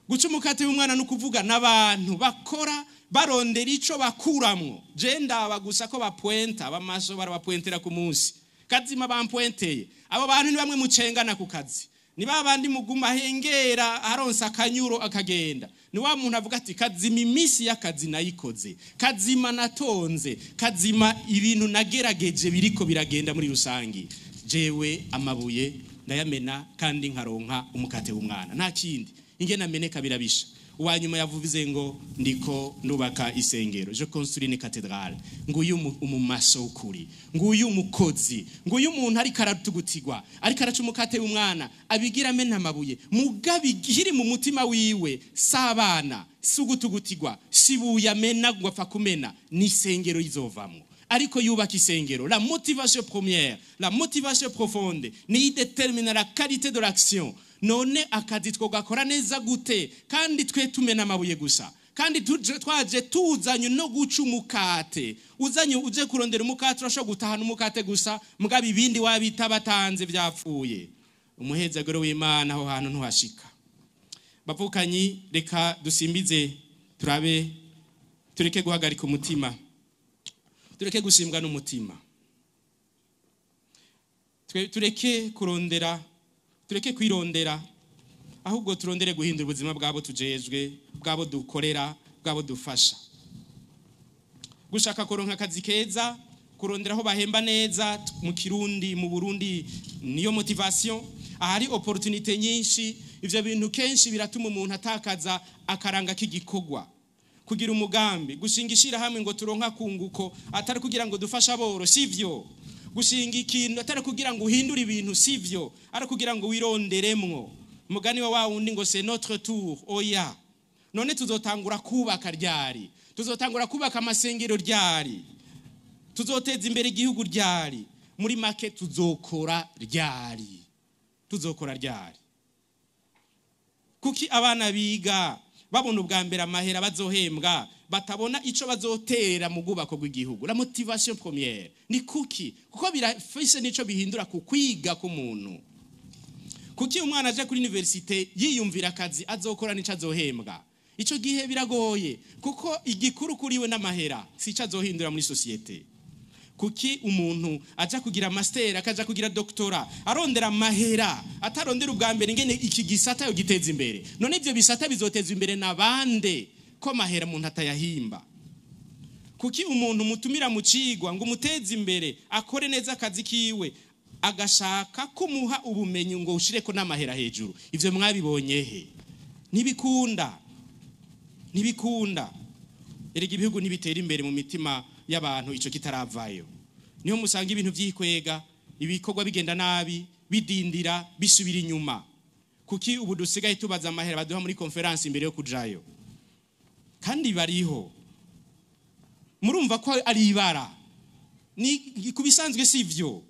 Guca umukate w'umwana ni ukuvuga n'abantu bakora barondera ico bakuramwo. Je ndaba gusa ko bapointa, abamaso barabapointera ku munsi. Kazima bampointeye. Abo bantu ni bamwe mucengana ku kazi. Ni babandi muguma hengera aronsa akanyuro akagenda. Ni wa muntu avuga ati kazima imisi y'akazi nayikoze. Kazima natonze. Kazima ibintu nagerageje biriko biragenda muri rusangi. Jewe amabuye ndayamena kandi nkaronka umukate w'umwana. Nta kindi. Ingene ameneka birabisha. Uwanyuma yavuze ngo ndiko ndubaka isengero. Je construis une cathédrale. Nguyu umumaso w'ukuri. Nguyu umukozi. Nguyu umuntu ariko aratugutirwa. Ariko araca umukate w'umwana. Abigira amena amabuye. Mugabe igiri mu mutima wiwe sabana sugutugutirwa sibuye amena ngo apfa kumena ni isengero izovamwo. Ariko yubaka isengero. La motivation première, la motivation profonde ni détermine la qualité de l'action. None akazi twogakora neza gute kandi twe tumena amabuye gusa, kandi twaje tuzanye no guca umukate. Uzanye uje kurondera umukate urashobora gutahana umukate gusa, mugabo ibindi wabita batanze byapfuye. Umuhezagero w'Imana aho hantu ntuhashika. Bavukanyi, reka dusimbize turabe, tureke guhagarika umutima, tureke gusimbwa n'umutima, tureke kurondera, tureke kwirondera, ahubwo turondere guhindura ubuzima bwabo tujejwe, bwabo dukorera, bwabo dufasha. Gushaka kuronka akazi keza, kurondera aho bahemba neza mu Kirundi, mu Burundi niyo motivation. Ahari opportunité nyinshi, ivyo bintu kenshi biratuma umuntu atakaza akaranga k'igikorwa. Kugira umugambi, gushingishira hamwe ngo turonka kunguko, atari kugira ngo dufashe aboro, sivyo. Gushinga ikintu atari kugira ngo uhindure ibintu, sivyo, ari kugira ngo wironderemwo. Mugani wa wundi ngo c'est notre tour, oya. None tuzotangura kubaka ryari? Tuzotangura kubaka amasengero ryari? Tuzoteza imbere igihugu ryari? Muri make tuzokora ryari? Tuzokora ryari? Kuki abana biga babona ubwa mbere amahera bazohembwa, batabona ico bazotera mu bwubako bw'igihugu? La motivation première ni kuki? Kuko birafise nico bihindura ku kwiga k'umuntu. Kuki umwana aje kuri université yiyumvira akazi azokora nico azohembwa? Ico gihe biragoye, kuko igikuru kuriwe n'amahera si ico azohindura muri société. Kuki umuntu aja kugira master akaja kugira doctora arondera amahera, atarondera ubwa mbere ingene iki gisata yo giteza imbere? None ivyo bisata bizoteza imbere nabande ko mahera umuntu atayahimba? Kuki umuntu mutumira mu cigwa ngo umuteze imbere akore neza akazi kiwe, agashaka kumuha ubumenyi ngo ushireko n'amahera hejuru? Ivyo mwabibonye he? Ntibikunda, ntibikunda. Erega ibihugu ntibitera imbere mu mitima y'abantu ico kitaravayo. Niho musanga ibintu vyikwega, ibikorwa bigenda nabi, bidindira, bisubira inyuma. Kuki ubu dusigaye tubaza amahera baduha muri conference imbere yo kujayo? Kandi bariho. Murumva ko ari ibara. Ni kubisanzwe sivyo.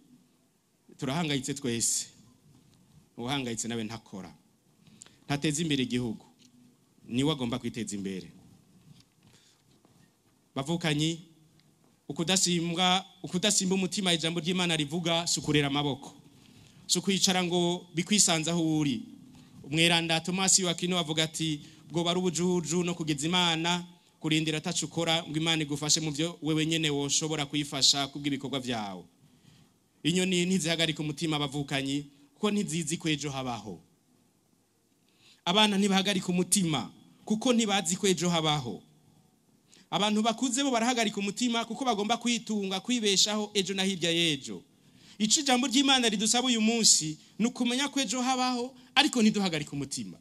Turahangayitse twese. Uhangayitse nawe ntakora. Ntateza imbere igihugu. Niwe agomba kwiteza imbere. Bavukanyi, ukudasimba umutima ijambo ry'Imana rivuga sukurera amaboko. Sukwicara ngo bikwisanza aho uri. Umweranda Thomas wa Kino avuga ati bwo bari ubujuju no kugeza Imana kurindira atacukora ngo Imana igufashe mu byo wewe nyene woshobora kuyifasha kubw'ibikorwa vyawe. Inyoni ntizihagarika umutima abavukanyi kuko ntizizi ko ejo habaho. Abana ntibahagarika umutima kuko ntibazi ko ejo habaho. Abantu bakuze bo barahagarika umutima kuko bagomba kwitunga, kwibeshaho ejo na hirya y'ejo. Ico ijambo ry'Imana ridusaba uyu munsi ni ukumenya ko ejo habaho ariko ntiduhagarike umutima.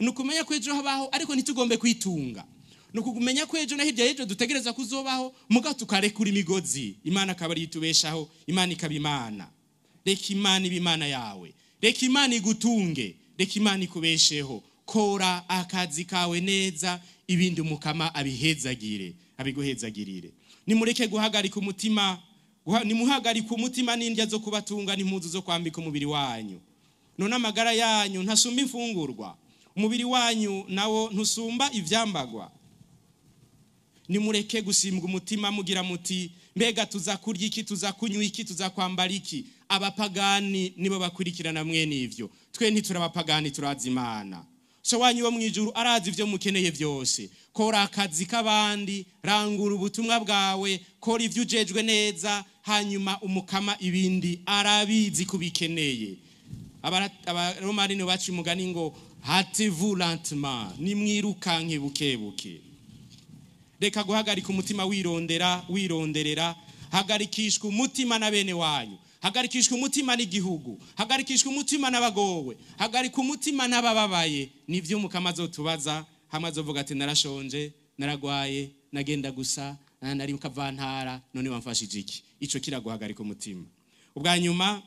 Ni ukumenya ko ejo habaho ariko ntitugombe kwitunga. Ni ukumenya ko ejo na hirya y'ejo dutegereza kuzobaho muga tukarekura imigozi. Imana akaba ari itubeshaho, Imana ikaba Imana. Reka Imana ibe Imana yawe, reka Imana igutunge, reka Imana ikubesheho. Kora akazi kawe neza, ibindi Umukama abihezagire, abiguhezagirire. Nimureke guhagarika umutima, nimuhagarike umutima n'indya zo kubatunga n'impuzu zo kwambika umubiri wanyu. None amagara yanyu ntasumba imfungurwa? Umubiri wanyu nawo ntusumba ivyambagwa? Nimureke gusimbwa umutima mugira muti: mbega tuza kurya iki, tuza kunywa iki, tuza kwambara iki? Abapagani nibo bakurikirana mwene ivyo. Twe ntiturabapagani, turazi Imana. So wanyu wo mwijuru arazi ivyo mukeneye vyose. Kora akazi k'abandi, rangura ubutumwa bwawe, kora ivyo ujejwe neza, hanyuma Umukama ibindi arabizi kubikeneye. Abaromani nibo baca umugani ngo: "Hâtez-vous lentement", nimwirukanke buke buke. Reka guhagarika umutima wirondera, wironderera. Hagarikishwa umutima na bene wanyu, hagarikishwa umutima n'igihugu, hagarikishwa umutima n'abagowe, hagarika umutima n'abababaye. Nivyo Umukama azotubaza hamwe azovuga ati: "Narashonje, naragwaye, nagenda gusa, nari mu kavantara, none wamfashije iki?" Ico kiraguhagarika umutima. Ubwa nyuma,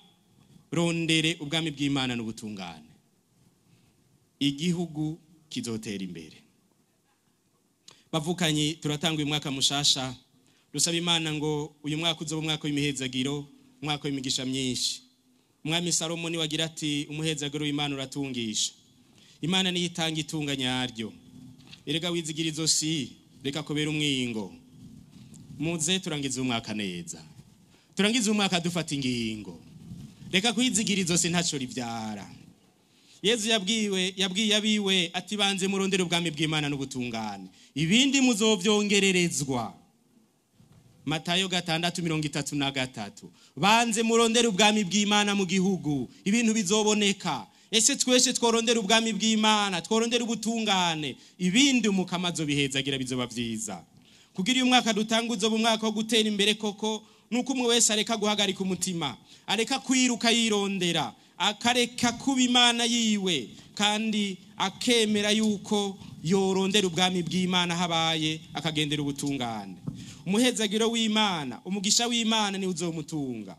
rondere ubwami bw'Imana n'ubutungane, igihugu kizotera imbere. Bavukanye, turatanga uyu mwaka mushasha, dusaba Imana ngo uyu mwaka uzoba umwaka w'imihezagiro, umwaka w'imigisha myinshi. Umwami Salomo niwe agira ati: "Umuhezagiro w'Imana uratungisha." Imana niyo itanga itunga nyaryo. Erega wizigira izosi, reka kubera umwingo. Muze turangize umwaka neza, turangize umwaka dufata ingingo. Reka kwizigira izosi, ntaco rivyara. Yezu yabwiwe, yabwiye abiwe ati: "Banze murondere ubwami bw'Imana n'ubutungane, ibindi muzovyongererezwa." Matayo 6:33. Banze murondere ubwami bw'Imana mu gihugu, ibintu bizoboneka. Ese twese tworondera ubwami bw'Imana, tworondera ubutungane, ibindi Umukama azobihezagira, bizoba vyiza. Kugira uyu mwaka dutanga uzoba umwaka wo gutera imbere koko, nuko umwe wese areka guhagarika umutima, areka kwiruka yirondera, akareka kuba Imana yiwe, kandi akemera yuko yorondera ubwami bw'Imana habaye, akagendera ubutungane. Umuhezagiro w'Imana, umugisha w'Imana niwe uzomutunga.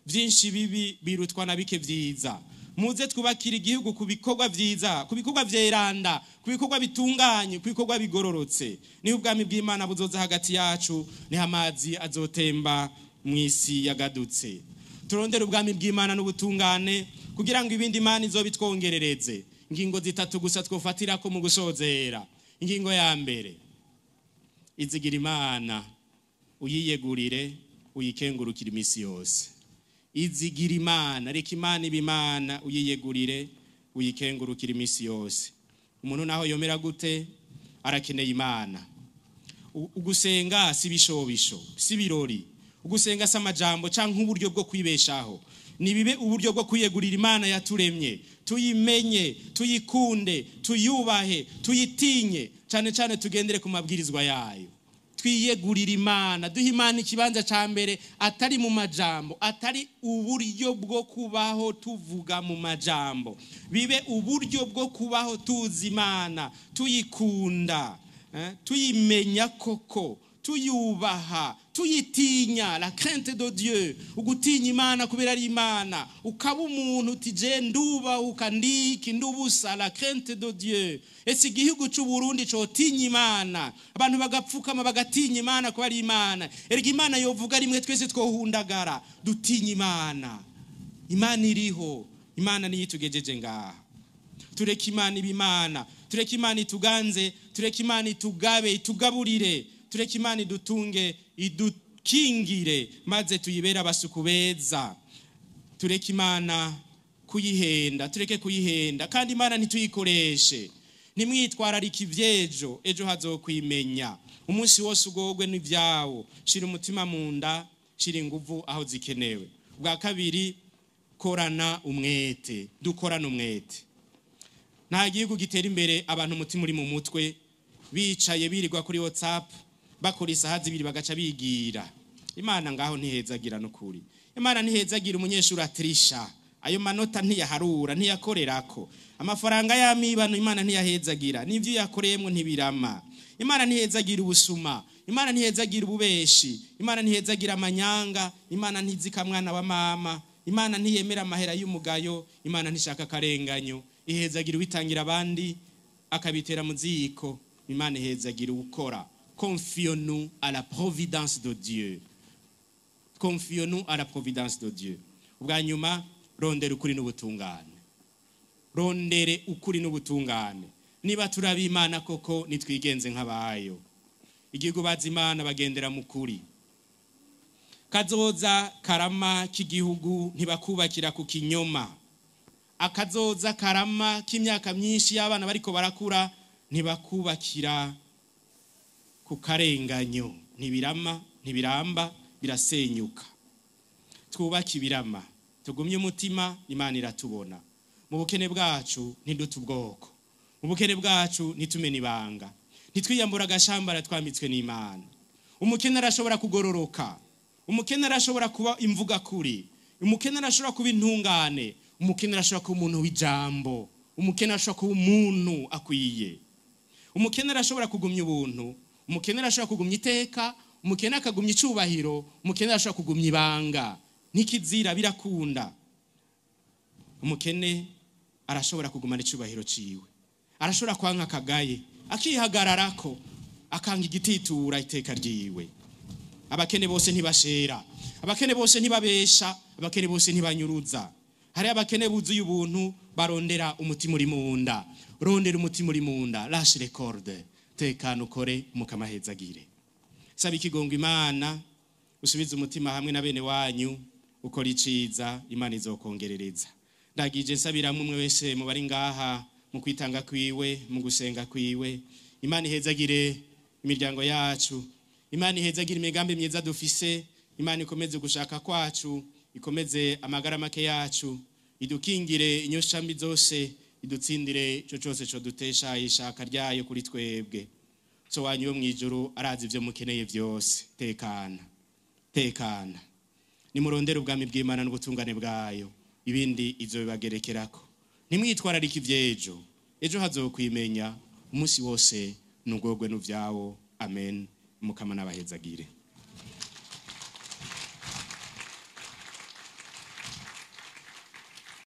Byinshi bibi birutwa na bike vyiza. Muze twubakira igihugu ku bikorwa vyiza, ku bikorwa vyeranda, ku bikorwa bitunganye, ku bikorwa bigororotse. Niho ubwami bw'Imana buzoza hagati yacu, niho amazi azotemba mu isi yagadutse. Turondere ubwami bw'Imana n'ubutungane kugira ngo ibindi Imana izobitwongerereze. Ingingo zitatu gusa twofatirako mu gusozera. Ingingo ya mbere: izigira Imana, uyiyegurire, uyikengurukire iminsi yose. Izigira Imana, reka Imana iba Imana, uyiyegurire, uyikengurukire iminsi yose. Umuntu naho yomera gute, arakeneye Imana. Ugusenga si ibishobisho, si ibirori. Ugusenga si amajambo canke uburyo bwo kwibeshaho. Nibibe uburyo bwo kwiyegurira Imana yaturemye, tuyimenye, tuyikunde, tuyubahe, tuyitinye cane cane, tugendere ku mabwirizwa yayo. Twiyegurira Imana, duha Imana ikibanza ca mbere, atari mu majambo, atari uburyo bwo kubaho tuvuga mu majambo. Bibe uburyo bwo kubaho tuzi Imana, tuyikunda, tuyimenya koko, tuyubaha, tuyitinya. La crainte de Dieu, ugutinya Imana kubera ari Imana, ukaba umuntu uti: "Je ndubahuka, ndiki ndubusa." La crainte de Dieu. Ese igihugu c'u Burundi cotinya Imana, abantu bagapfukama, bagatinya Imana kuba ari Imana? Erega Imana yovuga rimwe, twese twohundagara. Dutinya Imana. Imana iriho, Imana niyo itugejeje ngaha. Tureke Imana iba Imana, tureke Imana ituganze, tureke Imana itugabe, itugaburire, tureke Imana idutunge, idukingire, maze tuyibere abasuku beza. Tureke Imana kuyihenda, tureke kuyihenda, kandi Imana ntituyikoreshe. Ntimwitwararike ivy'ejo, ejo hazokwimenya. Umunsi wose ugorwe n'ivyawo. Shira umutima mu nda, shira inguvu aho zikenewe. Ubwa kabiri, korana umwete. Dukorane umwete. Nta gihugu gitera imbere abantu umutima uri mu mutwe, bicaye birirwa kuri WhatsApp, bakora isaha 2 bagaca bigira. Imana ngaho ntihezagira n'ukuri. Imana ntihezagira umunyeshuri atirisha, ayo manota ntiyaharura, ntiyakorerako amafaranga y'amibano. Imana ntiyahezagira n'ibyo yakoreyemo, ntibirama. Imana ntihezagira ubusuma, Imana ntihezagira ububeshi, Imana ntihezagira amanyanga, Imana ntizika mwana wa mama. Imana ntiyemera amahera y'umugayo. Imana ntishaka akarenganyo. Ihezagira uwitangira abandi akabitera mu ziko. Imana ihezagira ukora. Confions-nous à la providence de Dieu. Confions-nous à la providence de Dieu. Ubwa nyuma, rondera ukuri n'ubutungane. Rondere ukuri n'ubutungane. Niba turi ab'Imana koko, nitwigenze nk'abayo. Igihugu bazi Imana bagendera mu kuri. Kazoza karama k'igihugu ntibakubakira ku kinyoma. Akazoza karama k'imyaka myinshi y'abana bariko barakura ntibakubakira ku karenganyo. Ntibirama, ntibiramba, birasenyuka. Twubake ibirama, tugumye umutima. Imana iratubona. Mu bukene bwacu ntidute ubwoko. Mu bukene bwacu ntitumene ibanga, ntitwiyambura agashambara twambitswe n'Imana. Umukene arashobora kugororoka. Umukene arashobora kuba imvugakuri. Umukene arashobora kuba intungane. Umukene arashobora kuba umuntu w'ijambo. Umukene arashobora kuba umuntu akwiye. Umukene arashobora kugumya ubuntu. Umukene arashobora kugumya iteka. Umukene akagumya icubahiro. Umukene arashobora kugumya ibanga. Ntikizira, birakunda. Umukene arashobora kugumana icubahiro ciwe. Arashobora kwanka akagaye, akihagararako, akanga igititura iteka ryiwe. Abakene bose ntibashera. Abakene bose ntibabesha. Abakene bose ntibanyuruza. Hari abakene buzuye ubuntu, barondera umutima uri mu nda. Rondera umutima uri mu nda. Lâche les cordes. Tekana, ukore, mukamahezagire. Saba ikigongo Imana, usubize umutima hamwe na bene wanyu, ukora iciza, Imana izokongerereza. Ndagije nsabira umwe wese mu bari ngaha, mu kwitanga kwiwe, mu gusenga kwiwe. Imana ihezagire imiryango yacu. Imana ihezagire imigambi myiza dufise. Imana ikomeze gushaka kwacu, ikomeze amagara make yacu, idukingire inyoshambi zose, idutsindire ico cose co dutesha ishaka ryayo kuri twebwe. So wanyu wo mwijuru arazi ivyo mukeneye vyose. Tekana, tekana. Nimurondere ubwami bw'Imana n'ubutungane bwayo, ibindi izo bibagerekerako. Ntimwitwararike ivy'ejo, ejo hazokwimenya. Umunsi wose nugogwe n'uvyawo. Amen. Mukama nabahezagire.